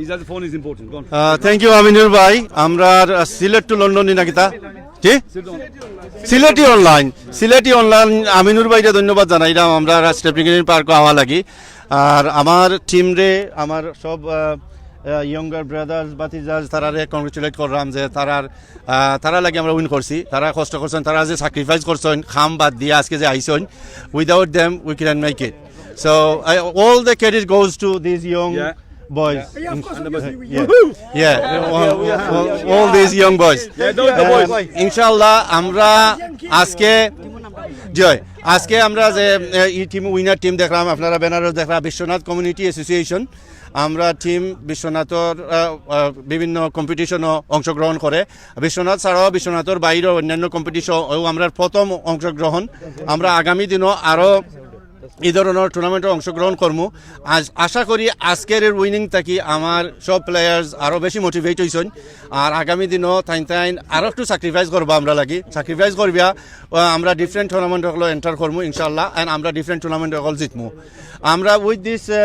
Izan's phone is important. Go on. Ah, thank you Aminur ভাই। আমরার, আহ, সিলেট to লন্ডন নি না কিতা? জি? সিলেটি অনলাইন, সিলেটি অনলাইন আমিনুর ভাইরে ধন্যবাদ জানাইলাম আমরার স্টেপনি গ্রিন পার্কো আওয়া লাগি। আর আমার টিমরে, আমার সব, আহ, আহ, younger brothers, ভাতিজাস, তারারে congratulate করলাম যে তারার, আহ, তারার লাগি আমরা উইন করছি। তারা কষ্ট করছইন, তারা যে স্যাক্রিফাইস করছইন, খাম বাদ দিয়া আজকে যে আইছইন, without them we couldn't make it. So, I, all the credit goes to these young Yeah. boys. Yeah, of course, obviously, we Yeah. Yeah. All, all, all these young boys. Yeah, those are the boys. ইনশাআল্লাহ আমরা আজকে, জি অয়, আজকে আমরা যে, এ, এই team winner team দেখলাম, আপনারা ব্যানারও দেখলাম, বিশ্বনাথ কমিউনিটি অ্যাসোসিয়েশন, আমরা টিম বিশ্বনাথর, আহ, আহ, বিভিন্ন কম্পিটিশনও অংশগ্রহণ করে। বিশ্বনাথ ছাড়াও বিশ্বনাথর বাইরেও অন্যান্য কম্পিটিশন, ও আমরার প্রথম অংশগ্রহণ। আমরা আগামী দিনও আরও এই ধরনের টুর্নামেন্টে অংশগ্রহণ করমু। আজ, আশা করি আজকের এর উইনিং থাকি আমার সব প্লেয়ার্স আরও বেশি মোটিভেট হইছইন। আর আগামী দিনও তাইন তাইন আরও একটু স্যাক্রিফাইস করবা আমরা লাগি। স্যাক্রিফাইস করবিয়া, আহ, আমরা ডিফারেন্ট টুর্নামেন্ট হকলো এন্টার করমু ইনশাআল্লাহ, and আমরা ডিফারেন্ট টুর্নামেন্ট হকল জিতমু। আমরা with this, uh,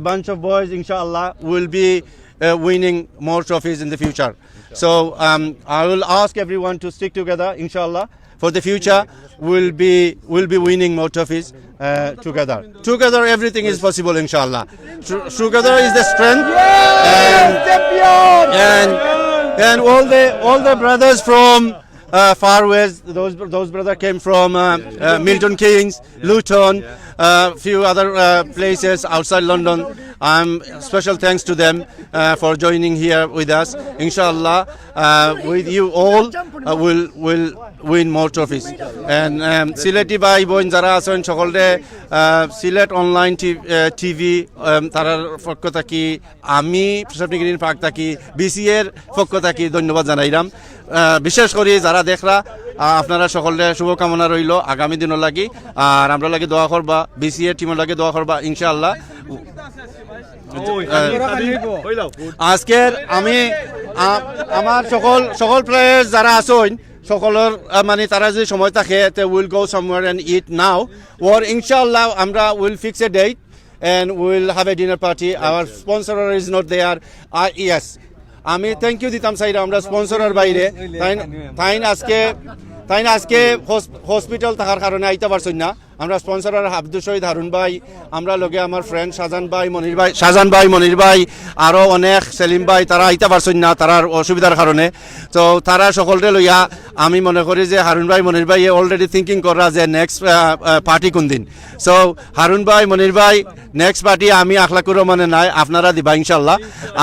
bunch of boys, ইনশাআল্লাহ, will be, uh, winning more trophies in the future. So, um, I will ask everyone to stick together, ইনশাআল্লাহ. For the future, we'll be, we'll be winning more trophies, uh, together. Together, everything is possible, ইনশাআল্লাহ. Tr-, together is the strength. And, and, and all the, all the brothers from, uh, far west, those, those brothers came from, uh, uh, Milton Keynes, Luton, uh, few other, uh, places outside London. Um, special thanks to them, uh, for joining here with us. ইনশাআল্লাহ, uh, with you all, uh, we'll, we'll win more trophies. And, um, Sylheti ভাই বোন যারা আছইন সকলরে, uh, সিলেট অনলাইন টি-, uh, TV, um, তারার পক্ষ থাকি, আমি প্রশাসনিক ইউনিয়ন পার্ক থাকি, বিসিএর পক্ষ থাকি ধন্যবাদ জানাইলাম। আহ, বিশেষ করি যারা দেখরা, আহ, আপনারা সকলরে শুভকামনা রইলো আগামী দিনর লাগি। আর আমরার লাগি দোয়া করবা, বিসিএ টিমর লাগি দোয়া করবা, ইনশাআল্লাহ। আজকের আমি, আ-, আমার সকল, সকল প্লেয়ার যারা আছইন, সকলর, আ, মানে, তারা যদি সময় থাকে, they will go somewhere and eat now. Or ইনশাআল্লাহ আমরা will fix a date and we'll have a dinner party. Our sponsor is not there. Uh, yes. আমি থ্যাংক ইউ দিতাম চাইরা আমরা স্পন্সরর বাইরে। তাইন, তাইন আজকে, তাইন আজকে হস-, হসপিটাল থাকার কারণে আইতা পারছইন না। আমরা স্পন্সর আব্দুল শহীদ হারুন ভাই, আমরা লগে আমার ফ্রেন্ড শাহজান ভাই, মনির ভাই, শাহজান ভাই, মনির ভাই, আরও অনেক সেলিম ভাই, তারা আইতা পারছইন না তারার অসুবিধার কারণে। তো তারা সকলরে লইয়া আমি মনে করি যে হারুন ভাই, মনির ভাই অলরেডি থিঙ্কিং কররা যে নেক্সট পার্টি কোন দিন। সো হারুন ভাই, মনির ভাই, নেক্সট পার্টি আমি আখলাকুর রহমানে নাই, আপনারা দিবা ইনশাল্লাহ।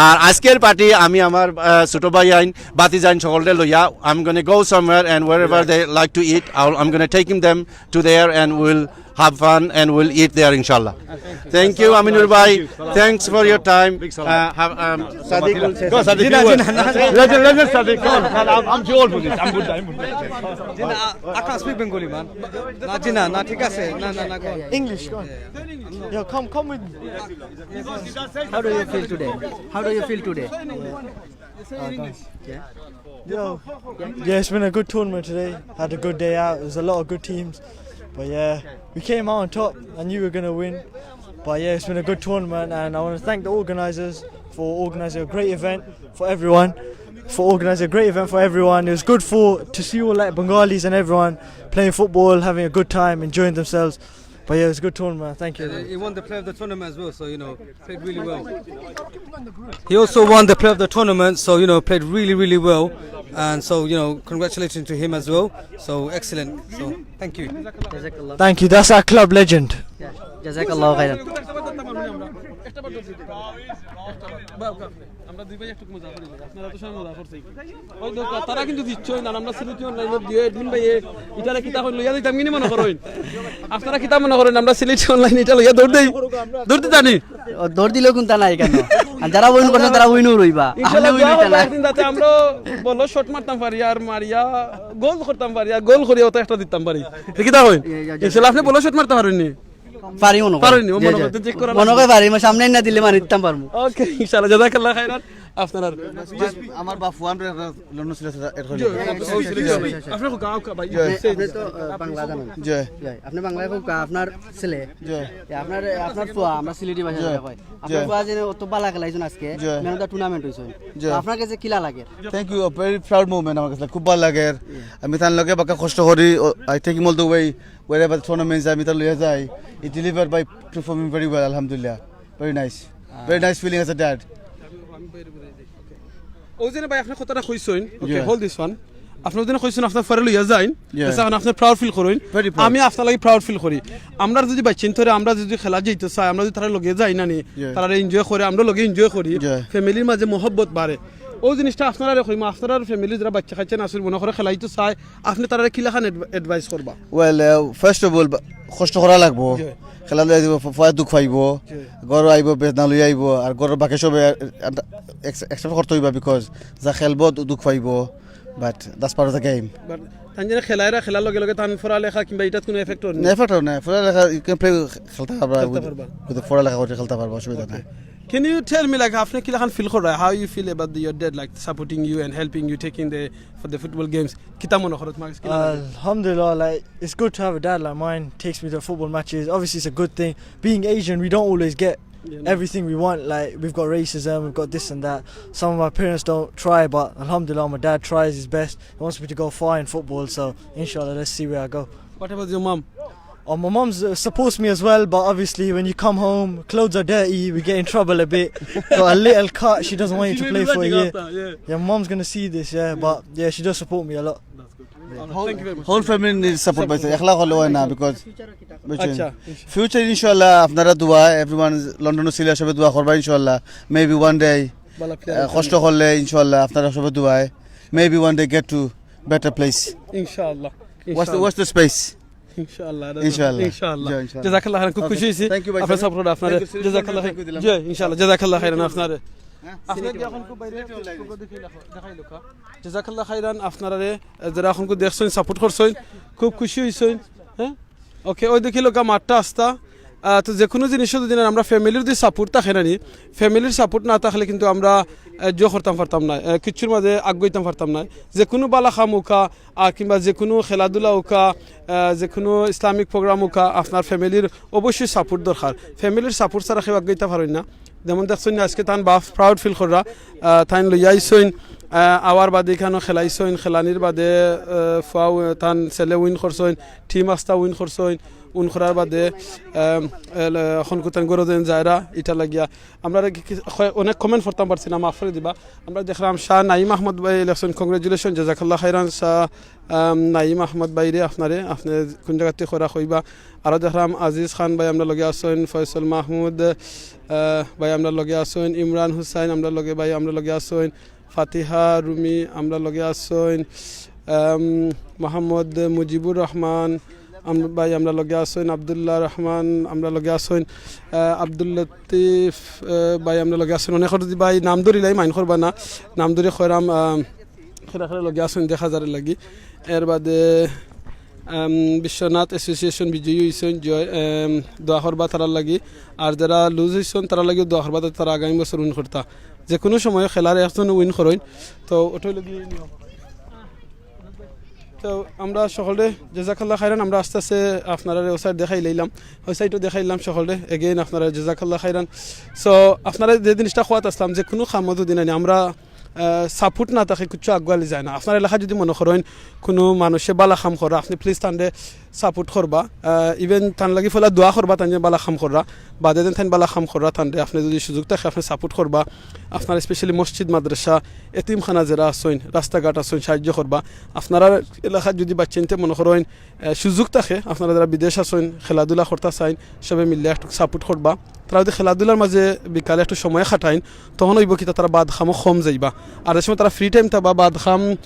আর আজকের পার্টি আমি আমার আহ, ছোট ভাই আইন, বাতি যাইন সকলরে লইয়া, I'm gonna go somewhere and wherever they like to eat, I'll, I'm gonna take them to there and we'll have fun and we'll eat there, inshallah. Thank you, Aminur bhai. Thanks for your time. Uh, have, um, Sadiq will say something. Legend, legend Sadiq. Come on, man, I'm, I'm too old for this. I'm good. I'm good. জি না, I can't speak Bengali, man. না, জি না, না, ঠিক আছে। না, না, না, go on. English, go on. Yo, come, come with me. How do you feel today? How do you feel today? Yo. Yeah, it's been a good tournament today. Had a good day out. There's a lot of good teams. But yeah, we came out on top. I knew we were going to win. But yeah, it's been a good tournament, and I want to thank the organisers for organising a great event for everyone. For organising a great event for everyone. It was good for to see all, like, Bengalis and everyone playing football, having a good time, enjoying themselves. But yeah, it was a good tournament. Thank you. Uh, he won the player of the tournament as well, so, you know, played really well. He also won the player of the tournament, so, you know, played really, really well. And so, you know, congratulations to him as well. So, excellent. So, thank you. Thank you. That's our club legend. জাযাকাল্লাহু খাইরান। আমরা দুই ভাই একটু মজা করি, আপনারা তো সবাই মজা করছেন। ওই দেখো, তারা কিন্তু দিচ্ছই না, আমরা সিলেটি অনলাইনে দিয়ে অ্যাডমিন ভাই, ইটারে কিতা কই লইয়া দিতাম কিনি মনে করইন। আপনারা কিতা মনে করইন, আমরা সিলেটি অনলাইন ইটা লইয়া দৌড় দেই? দৌড় দিতা নি? ও, দৌড় দিলেও কুন্তা নাই কেন? আর যারা উইন করছেন, তারা উইনও রইবা। ইনশাআল্লাহ, আহলে উইন দোয়া ইটা করবা না। একদিন যাতে আমরা বলো শট মারতাম পারি, আর মারিয়া গোল করতাম পারি, আর গোল করিয়া অত একটা দিতাম পারি। ঠিক কিতা কইন? ইনশাআল্লাহ, আপনি বলো শট মারতে পারবেন নি? পারি মনে কয়। পারইন নি? ও জি, মনে জি। কয়, চেক করা মনে লাগে। কয় পারি, আমার সামনে না দিলে মারি দিতাম পারমু। ওকে, ইনশাআল্লাহ, জাযাকাল্লাহ খাইরান। আপনার আমার বাপ ওয়ান রে লন্ডন সিলেট এর জি, হইল। জি, জি, জি। আপনার গাঁও কা ভাই? জি। আপনি তো, আহ, বাংলা জানেন। জি। জি, আপনি বাংলায় খুব কা-, আপনার ছেলে। জি। এ, আপনার, আপনার ফুয়া, আমরা সিলেটি ভাষায় জি। যেটা কয়। আপনার জি। ফুয়া যেন অত বালা খেলাইছইন আজকে, জি। Man of the tournament হইছইন। জি। তো আপনার কাছে কিলা লাগে? Thank you, a very proud moment আমার কাছে। খুব ভালা লাগে। আমি তার লগে বাক্কা কষ্ট করি, ও, I take him all the way, wherever the tournaments, আমি তার লইয়া যাই। He delivered by performing very well, আলহামদুলিল্লাহ। Very nice. Very nice feeling as a dad. ও যে ভাই, আপনি কথাটা কইছইন, okay, yeah, hold this one. আপনি ওদিন কইছইন আপনার ফুয়ারে লইয়া যাইন, yeah, আচ্ছা, এখন আপনি proud feel করইন। Very proud. আমি আপনার লাগি proud feel করি। আমরা যদি বাইচ্চাইন্তরে, আমরা যদি খেলা যাইতে চাই, আমরা যদি তারা লগে যাই না নি, yeah, তারা enjoy করে, আমরা লগে enjoy করি, yeah, family-র মাঝে মহব্বত বাড়ে। ও জিনিসটা আপনারা কইমু, আপনার family যারা বাইচ্চা কাইচ্চা না আছে, মনে করে খেলাইতে চায়, আপনি তারারে কিলাখান adv-, advice করবা? Well, uh, first of all, বা-, কষ্ট করা লাগবো। জি। খেলা লইয়া দিব, ফ-, ফুয়ায় দুখ পাইবো। জি। ঘরো আইবো, বেদনা লইয়া আইবো, আর ঘরর বাকি সবে, আ, আ, accept করতে হইবা, because যা খেলবো দু-, দুখ পাইবো, but that's part of the game. But তান যে খেলাইরা, খেলার লগে লগে তান পড়ালেখা কিংবা ইটাত কোনো effect অর নি? Effect অর না, পড়ালেখা you can play, খেলতা পারবা, খেলতা with, পারবা। With the পড়ালেখা করে খেলতা পারবা, অসুবিধা নাই। Can you tell me, like, আপনি কিলাখান feel কররা? How you feel about the, your dad, like, supporting you and helping you, taking the, for the football games? কিতা মনে করো তোমার কাছে? কিলা লাগে? Alhamdulillah, like, it's good to have a dad like mine, takes me to football matches. Obviously, it's a good thing. Being Asian, we don't always get, yeah, no, everything we want. Like, we've got racism, we've got this and that. Some of my parents don't try, but alhamdulillah, my dad tries his best. He wants me to go far in football, so inshallah, let's see where I go. What about your mom? Oh, my mom's, uh, supports me as well, but obviously when you come home, clothes are dirty, we get in trouble a bit. Got a little cut, she doesn't want you to play for a year. Yeah, mom's gonna see this, yeah, but yeah, she does support me a lot. That's good. All right, thank you very much. Whole family needs support, ভাই। একলা হলে হয় না, because বুঝছেন? আচ্ছা। Future ইনশাআল্লাহ আপনারা দোয়া, everyone, লন্ডন ও সিলেট সবে দোয়া করবা ইনশাআল্লাহ। Maybe one day, ভালো player আহ, কষ্ট করলে ইনশাআল্লাহ আপনারা সবে দোয়ায়, maybe one day get to better place. ইনশাআল্লাহ। Watch the, ইনশাআল্লাহ। Watch the space. ইনশাআল্লাহ, ইনশাআল্লাহ। ইনশাআল্লাহ। জি, ইনশাআল্লাহ। জাযাকাল্লাহ খাইরান, খুব খুশি হইছি। Thank you, ভাই। আপনার support, আপনার thank you, জাযাকাল্লাহ খাইরান। Thank you, দিলাম। জি, ইনশাআল্লাহ, জাযাকাল্লাহ খাইরান আপনারে। হ্যাঁ? আপনার কি এখন খুব বাইরে দেখাইলো কা? জাযাকাল্লাহ খাইরান আপনারে, যারা এখন খুব দেখছইন, support করছইন, খুব খুশি হইছইন। হ্যাঁ? Okay, ওই দেখিলো কা মাঠটা আস্তা। আহ, তো যে কোনো জিনিসও যদি না আমরা family-র যদি support থাকে না নি, family-র support না থাকলে কিন্তু আমরা, আহ, enjoy করতাম পারতাম না, আহ, কিচ্ছুর মাঝে আগুয়াইতাম পারতাম না। যে কোনো বালা কাম হোকা, আর কিংবা যে কোনো খেলাধুলা হোকা, আহ, যে কোনো Islamic program হোকা, আপনার family-র অবশ্যই support দরকার। Family-র support ছাড়া কেউ আগুয়াইতা পারইন না। যেমন দেখছইন না, আজকে তান বাপ proud feel কররা, আহ, তাইন লইয়া আইছইন, আহ, আওয়ার বাদে এখানো খেলাইছইন, খেলানির বাদে, আহ, ফুয়াও, তান ছেলে win করছইন, team আস্তা win করছইন। উন করার বাদে, আম, এল-, এখন কুতান গরো দেন যায়রা, ইটা লাগিয়া। আমরা কি, কি, হয়, অনেক comment পড়তাম পারছি না, মাফ করি দিবা। আমরা দেখলাম শাহ নাইম আহমদ ভাই লেখছইন, "Congratulation, জাজাকাল্লাহ খাইরান শাহ, আম, নাইম আহমদ ভাইরে, আপনারে, আপনে কুন জাগাত থাকি কইরা কইবা।" আরো দেখলাম আজিজ খান ভাই আমরার লগে আছইন, ফয়সল মাহমুদ, আহ, ভাই আমরার লগে আছইন, ইমরান হুসাইন আমরার লগে, ভাই আমরার লগে আছইন, ফাতিহা রুমি আমরার লগে আছইন, আম, মোহাম্মদ মুজিবুর রহমান আম-, ভাই আমরার লগে আছইন, আব্দুল্লাহ রহমান আমরার লগে আছইন, আহ, আব্দুল লতিফ, আহ, ভাই আমরার লগে আছইন। অনেক যদি ভাই নাম ধরিলাই mind করবা না, নাম ধরি কইরাম, আহ, খেলা খেলা লগে আছইন দেখা যার লাগি। এর বাদে, আম, বিশ্বনাথ association বিজয়ী হইছইন, জয়, আম, দোয়া করবা তারার লাগি। আর যারা lose হইছইন তারার লাগিও দোয়া করবা, যাতে তারা আগামী বছর win করতা। যে কোনো সময় খেলার একজন win করইন। তো ওটাই লাগি। তো আমরা সকলে জাজাকাল্লাহ খাইরান, আমরা আস্তে আস্তে আপনারারে ও side দেখাই লইলাম, ও side-ও দেখাইলাম সকলে। Again আপনারা জাজাকাল্লাহ খাইরান। So আপনারা যে জিনিসটা কওয়াত আসলাম, যে কোনো কামো যদি নানি আমরা, আহ, support না থাকে কিচ্ছু আগুয়ালি যায় না। আপনার এলাকা যদি মনে করইন কোনো মানুষে বালা কাম করা, আপনি please তানরে support করবা। আহ, even তান লাগি ফলা দোয়া করবা, তান যে বালা কাম করা, বাদে দেন তান বালা কাম করা, তানরে আপনি যদি সুযোগ থাকে আপনি support করবা। আপনার specially মসজিদ, মাদ্রাসা, এতিমখানা যারা আছইন, রাস্তাঘাট আছইন, সাহায্য করবা। আপনারা এলাকাত যদি বাচ্চাইন্তে মনে করইন, আহ, সুযোগ থাকে, আপনারা যারা বিদেশ আছইন, খেলাধুলা করতা চাইন, সবে মিললে একটু support করবা। তারা যদি খেলাধুলার মাঝে বিকালে একটু সময় কাটাইন, তখন হইব কিতা, তারা বাদ কামো কম যাইবা। আর যে সময় তারা free time থাকবা, বাদ কাম,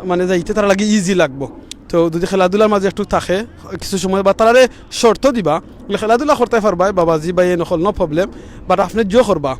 মানে, যাইতে তারা লাগি easy লাগবো। তো যদি খেলাধুলার মাঝে একটু থাকে কিছু সময়, বা তারারে শর্ত দিবা, বলে, "খেলাধুলা করতে পারবা বাবাজি, ভাই, এ নকল, no problem, but আপনি জো করবা,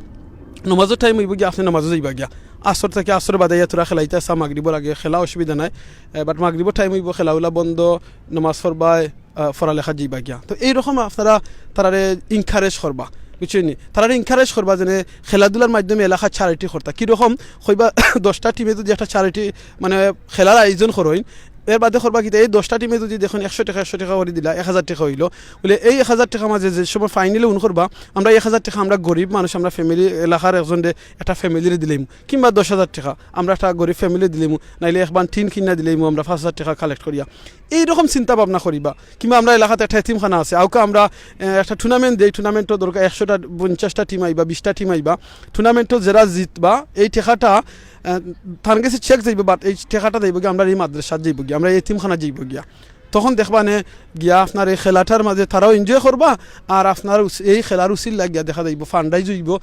নমাজর time হইব গিয়া, আপনি নমাজও যাইবা গিয়া, আসর থেকে আসর বাদে ইয়া তোরা খেলাইতে আসা, মাগরিবর আগে খেলা অসুবিধা নাই, এ, but মাগরিবর time হইব, খেলাধুলা বন্ধ, নমাজ পড়বায়, আহ, পড়ালেখা যাইবা গিয়া।" তো এইরকম আপনারা তারারে encourage করবা, বুঝছইন নি? তারারে encourage করবা যেন খেলাধুলার মাধ্যমে এলাকার charity করতা। কীরকম কইবা, দশটা টিমে যদি একটা charity, মানে, খেলার আয়োজন করইন, এর বাদে করবা কিতা, এই দশটা টিমে যদি দেখইন একশো টেকা, একশো টেকা করি দিলা, এক হাজার টেকা হইলো, বলে, এই এক হাজার টেকা মাঝে যে সময় final-এ win করবা, আমরা এক হাজার টেকা, আমরা গরিব মানুষ, আমরা family, এলাকার একজনরে, একটা family-রে দিলাইমু, কিংবা দশ হাজার টেকা আমরা একটা গরিব family দিলাইমু, নাইলে একবার টিন কিনা দিলাইমু আমরা পাঁচ হাজার টেকা collect করিয়া। এইরকম চিন্তা ভাবনা করিবা। কিংবা আমরা এলাকাত একটা এতিমখানা আছে, আউকা আমরা, এ, একটা tournament দেই, tournament-ও দরকার একশোটা, পঞ্চাশটা টিম আইবা, বিশটা টিম আইবা, tournament-ও যারা জিতবা, এই টেকাটা, এ, তার কাছে cheque যাইব, but এই টেকাটা যাইব গিয়া আমরা এই মাদ্রাসাত যাইব গিয়া, আমরা এই এতিমখানা যাইব গিয়া। তখন দেখবা নে গিয়া আপনার এই খেলাটার মাঝে তারাও enjoy করবা, আর আপনার উস-, এই খেলার উসিলা গিয়া দেখা যাইব fund raise হইব,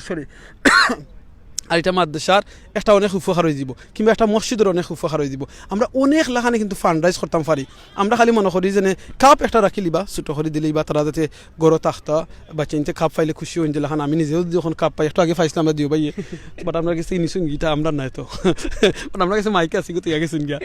sorry, আর এটা মাদ্রাসার একটা অনেক উপকার হয়ে দিব, কিংবা একটা মসজিদের অনেক উপকার হয়ে দিব। আমরা অনেক লাখানে কিন্তু fund raise করতাম পারি। আমরা খালি মনে করি যে নে কাপ একটা রাখিলি বা ছোট করে দিলেই বা তারা যাতে গরো থাকতা, বাচ্চাইন্তে কাপ পাইলে খুশি হইন যে লাখান। আমি নিজেও যদি এখন কাপ পাই, একটু আগে পাইছিলাম আমরা দিও ভাইয়ে, but আমরা গেছি ইনিশন গিটা আমরা নাই তো, but আমরা গেছে মাইক আছে গো, তুই আগে শুন গিয়া।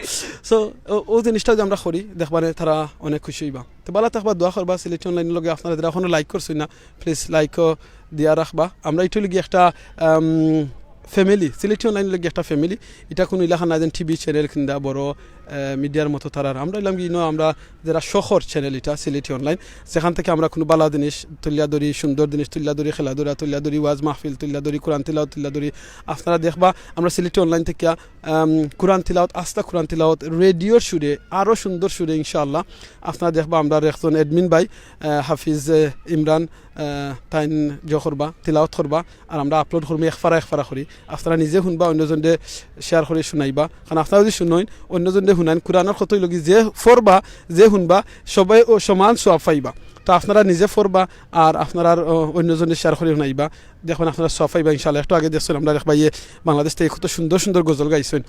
So ও, ও জিনিসটা যদি আমরা করি, দেখবানে তারা অনেক খুশি হইবা। তো ভালা থাকবা, দোয়া করবা। সিলেটি online-র লগে আপনারা যারা এখনো like করছইন না, please like-ও দিয়া রাখবা। আমরা এটা লাগি একটা, আম, family, সিলেটি online-র লাগি একটা family। এটা কোনো এলাকা না যেন টিভি channel কিংবা বড়, আহ, media-র মতো তারার। আমরা হইলাম কি, you know, আমরা যারা শহর channel এটা সিলেটি online, যেখান থেকে আমরা কোনো ভালা জিনিস তুলিয়া ধরি, সুন্দর জিনিস তুলিয়া ধরি, খেলাধুলা তুলিয়া ধরি, ওয়াজ মাহফিল তুলিয়া ধরি, কোরআন তিলাওয়াত তুলিয়া ধরি। আপনারা দেখবা আমরা সিলেটি online থেকে, আম, কোরআন তিলাওয়াত, আস্তা কোরআন তিলাওয়াত, রেডিওর সুরে, আরও সুন্দর সুরে ইনশাআল্লাহ। আপনারা দেখবা আমরা একজন admin ভাই, আহ, হাফিজ, আহ, ইমরান, আহ, তাইন জো করবা, তিলাওয়াত করবা, আর আমরা upload করমু এক ফারা এক ফারা করি। আপনারা নিজে শুনবা, অন্যজনরে share করি শুনাইবা, কারণ আপনারা যদি শুনইন, অন্যজনরে শুনাইন, কোরআনর কতই লগি যে পড়বা, যে শুনবা, সবাই ও সমান সওয়াব পাইবা। তো আপনারা নিজে পড়বা, আর আপনারা, ও, অন্যজনরে share করি শুনাইবা, দেখবেন আপনারা সওয়াব পাইবা ইনশাআল্লাহ। একটু আগে দেখছইন আমরা এক ভাইয়ে বাংলাদেশ থেকে কত সুন্দর সুন্দর গজল গাইছইন,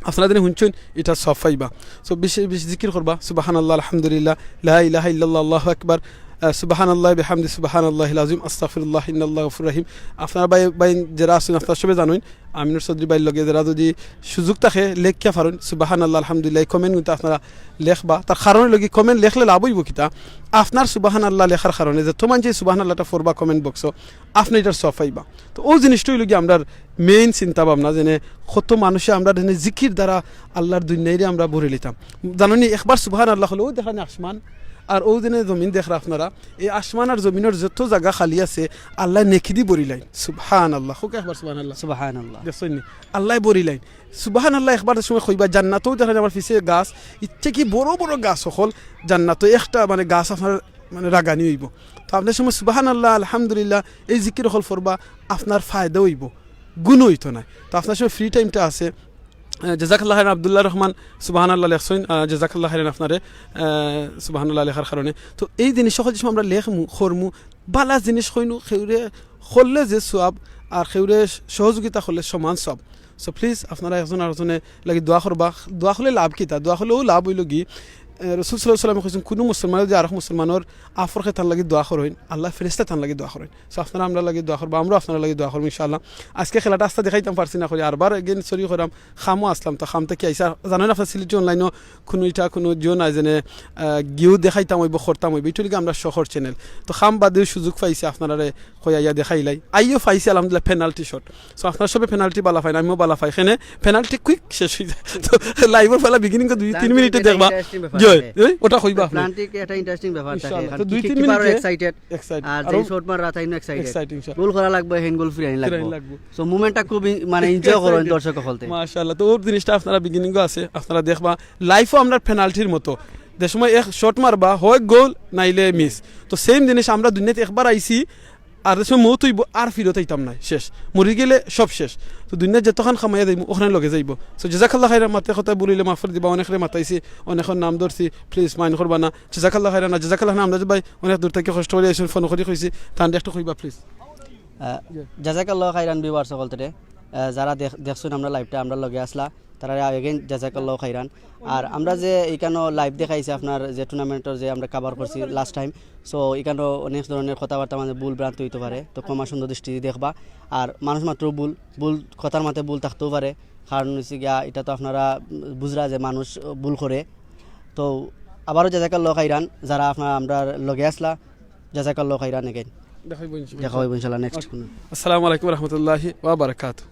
আপনারা যদি শুনছইন, এটা সওয়াব পাইবা। So বেশি বেশি জিকির করবা, সুবহানাল্লাহ, আলহামদুলিল্লাহ, লা ইলাহা ইল্লাল্লাহ, আল্লাহু আকবার, আহ, সুবহানাল্লাহ বিহামদি, সুবহানাল্লাহিল আযীম, আস্তাগফিরুল্লাহ, ইন্নাল্লাহু গাফুরুর রহিম। আপনারা ভাই, ভাই যারা আছইন, আপনারা সবে জানইন, আমিনুর চৌধুরী ভাইর লগে যারা যদি সুযোগ থাকে, লেখিয়া পারইন, সুবহানাল্লাহ, আলহামদুলিল্লাহ, এই comment কিন্তু আপনারা লেখবা। তার কারণ হইল কি, comment লেখলে লাভ হইব কিতা? আপনার সুবহানাল্লাহ লেখার কারণে যে তোমার যে সুবহানাল্লাহটা পড়বা comment box-ও, আপনি এটার সওয়াব পাইবা। তো ও জিনিসটা হইল কি, আমরার main চিন্তা ভাবনা, যেন কত মানুষে আমরা যেন জিকির দ্বারা আল্লাহর দুনিয়াইরে আমরা ভরে লিতাম। জানো নি, একবার সুবহানাল্লাহ হলো, ও দেখা নি আসমান, আর অউ দিনে জমিন দেখরা আপনারা, এই আসমান আর জমিনর যত জাগা খালি আছে, আল্লায় নেকি দি ভরিলাইন। সুবহানাল্লাহ, কউক্কা একবার সুবহানাল্লাহ। সুবহানাল্লাহ। দেখছইন নি? আল্লায় ভরিলাইন। সুবহানাল্লাহ একবার সময় কইবা, জান্নাতও দেখরা নি আমার পিছে গাছ, ইচ্ছা কি বড় বড় গাছ অকল, জান্নাতও একটা মানে গাছ আপনার মানে রাগানি অইবো। তো আপনে সময় সুবহানাল্লাহ, আলহামদুলিল্লাহ, এই জিকির অকল পড়বা, আপনার ফায়দা অইবো, গুনা অইতো নায়। তো আপনার সময় ফ্রি টাইমটা আছে, আহ, জাজাকাল্লাহ খাইরান আব্দুল্লাহ রহমান সুবহানাল্লাহ লেখছইন, আহ, জাজাকাল্লাহ খাইরান আপনারে, আহ, সুবহানাল্লাহ লেখার কারণে। তো এই জিনিস অকল যে সময় আমরা লেখমু, করমু, বালা জিনিস কইনু, কেউরে করলে যে সওয়াব আর কেউরে সহযোগিতা করলে সমান সওয়াব। So please আপনারা একজন আরজনে লাগি দোয়া করবা। দোয়া করলে লাভ কিতা? দোয়া করলেও লাভ অইলো কি, আহ, রসুল সাল্লাল্লাহু আলাইহি ওয়াসাল্লামে কইছইন, কুনু মুসলমানে যদি আরক মুসলমানর আফরকে তান লাগি দোয়া করইন, আল্লায় ফেরেশতা তান লাগি দোয়া করইন। So আপনারা আমরার লাগি দোয়া করবা, আমরাও আপনারার লাগি দোয়া করমু ইনশাআল্লাহ। আজকে খেলাটা আস্তা দেখাইতাম পারছি না করি, আরবার again sorry কইরাম, কামো আছলাম, তো কাম থাকি আইছি। আর জানইন আপনারা সিলেটি online-ও কুনু ইটা কুনু জিও নাই যেনে, আহ, গিয়াও দেখাইতাম অইবো, করতাম অইবো, ইটা অইলো গি আমরার শখর channel। তো কাম বাদেও সুযোগ পাইছি আপনারারে কইয়া দেখাইলাই। আইও পাইছি আলহামদুলিল্লাহ penalty shot। So আপনারা সবে penalty বালা পাইন, আমিও বালা পাই। কেনে penalty quick শেষ অই যায়। তো live-র পয়লা beginning তো দুই তিন মিনিটে দেখবা। জি, ওটা কইবা আপনে। Penalty একটা interesting ব্যাপার থাকে। ইনশাআল্লাহ। কারণ তো দুই তিন keeper-ও মিনিটে excited, excited। আর আর যে shot মাররা তাইনও excited। Exciting shot। গোল করা লাগবো, hand goal ফিরানি লাগবো। ফিরানি লাগবো। So moment-টা খুব ই-, মানে enjoy করইন দর্শক অকলতে। মাশাআল্লাহ। তো ওর জিনিসটা আপনারা beginning-ও আছে, আপনারা দেখবা live-ও আমরার penalty-র মতো। যে সময় এক shot মারবা, হয় গোল নাইলে miss। তো same জিনিস আমরা দুনিয়াত একবার আইছি, আর যে সময় মউত অইবো আর ফিরত আইতাম নায়, শেষ। মরি গেলে সব শেষ। তো দুনিয়াত যতখান কামাইয়া যাইমু, অখান লগে যাইবো। So জাজাকাল্লাহ খাইরান, মাতে কথা বলিলে মাফ করি দিবা, অনেকরে মাতাইছি, অনেকর নাম ধরছি, please mind করবা না। জাজাকাল্লাহ খাইরান, আর জাজাকাল্লাহ খাইরান আমজাদ ভাই, অনেক দূর থাকি কষ্ট করি আইছইন, phone করি কইছি, তানরে একটু কইবা please। আহ, জাজাকাল্লাহ খাইরান viewers অকলতরে, আহ, যারা দেখ-, দেখছইন আমরার live-টা, আমরার লগে আছলা, তারারে again জাজাকাল্লাহ খাইরান। আর আমরা যে ইকানো live দেখাইছি আপনার যে tournament-র যে আমরা cover করছি last time, so ইকানো অনেক ধরনের কথাবার্তা মাঝে ভুল ভ্রান্তি অইতো পারে, তো ক্ষমা সুন্দর দৃষ্টি দেখবা। আর মানুষ মাত্র ভুল, ভুল কথার মাঝে ভুল থাকতেও পারে, কারণ অইছে গিয়া ইটা তো আপনারা বুঝরা যে মানুষ ভুল করে। তো আবারও জাজাকাল্লাহ খাইরান, যারা আপনারা আমরার লগে আছলা, জাজাকাল্লাহ খাইরান again। দেখা অইবো ইনশাআল্লাহ। দেখা অইবো ইনশাআল্লাহ next কোনো। আসসালামু আলাইকুম রহমতুল্লাহি ওয়া বারাকাতুহু।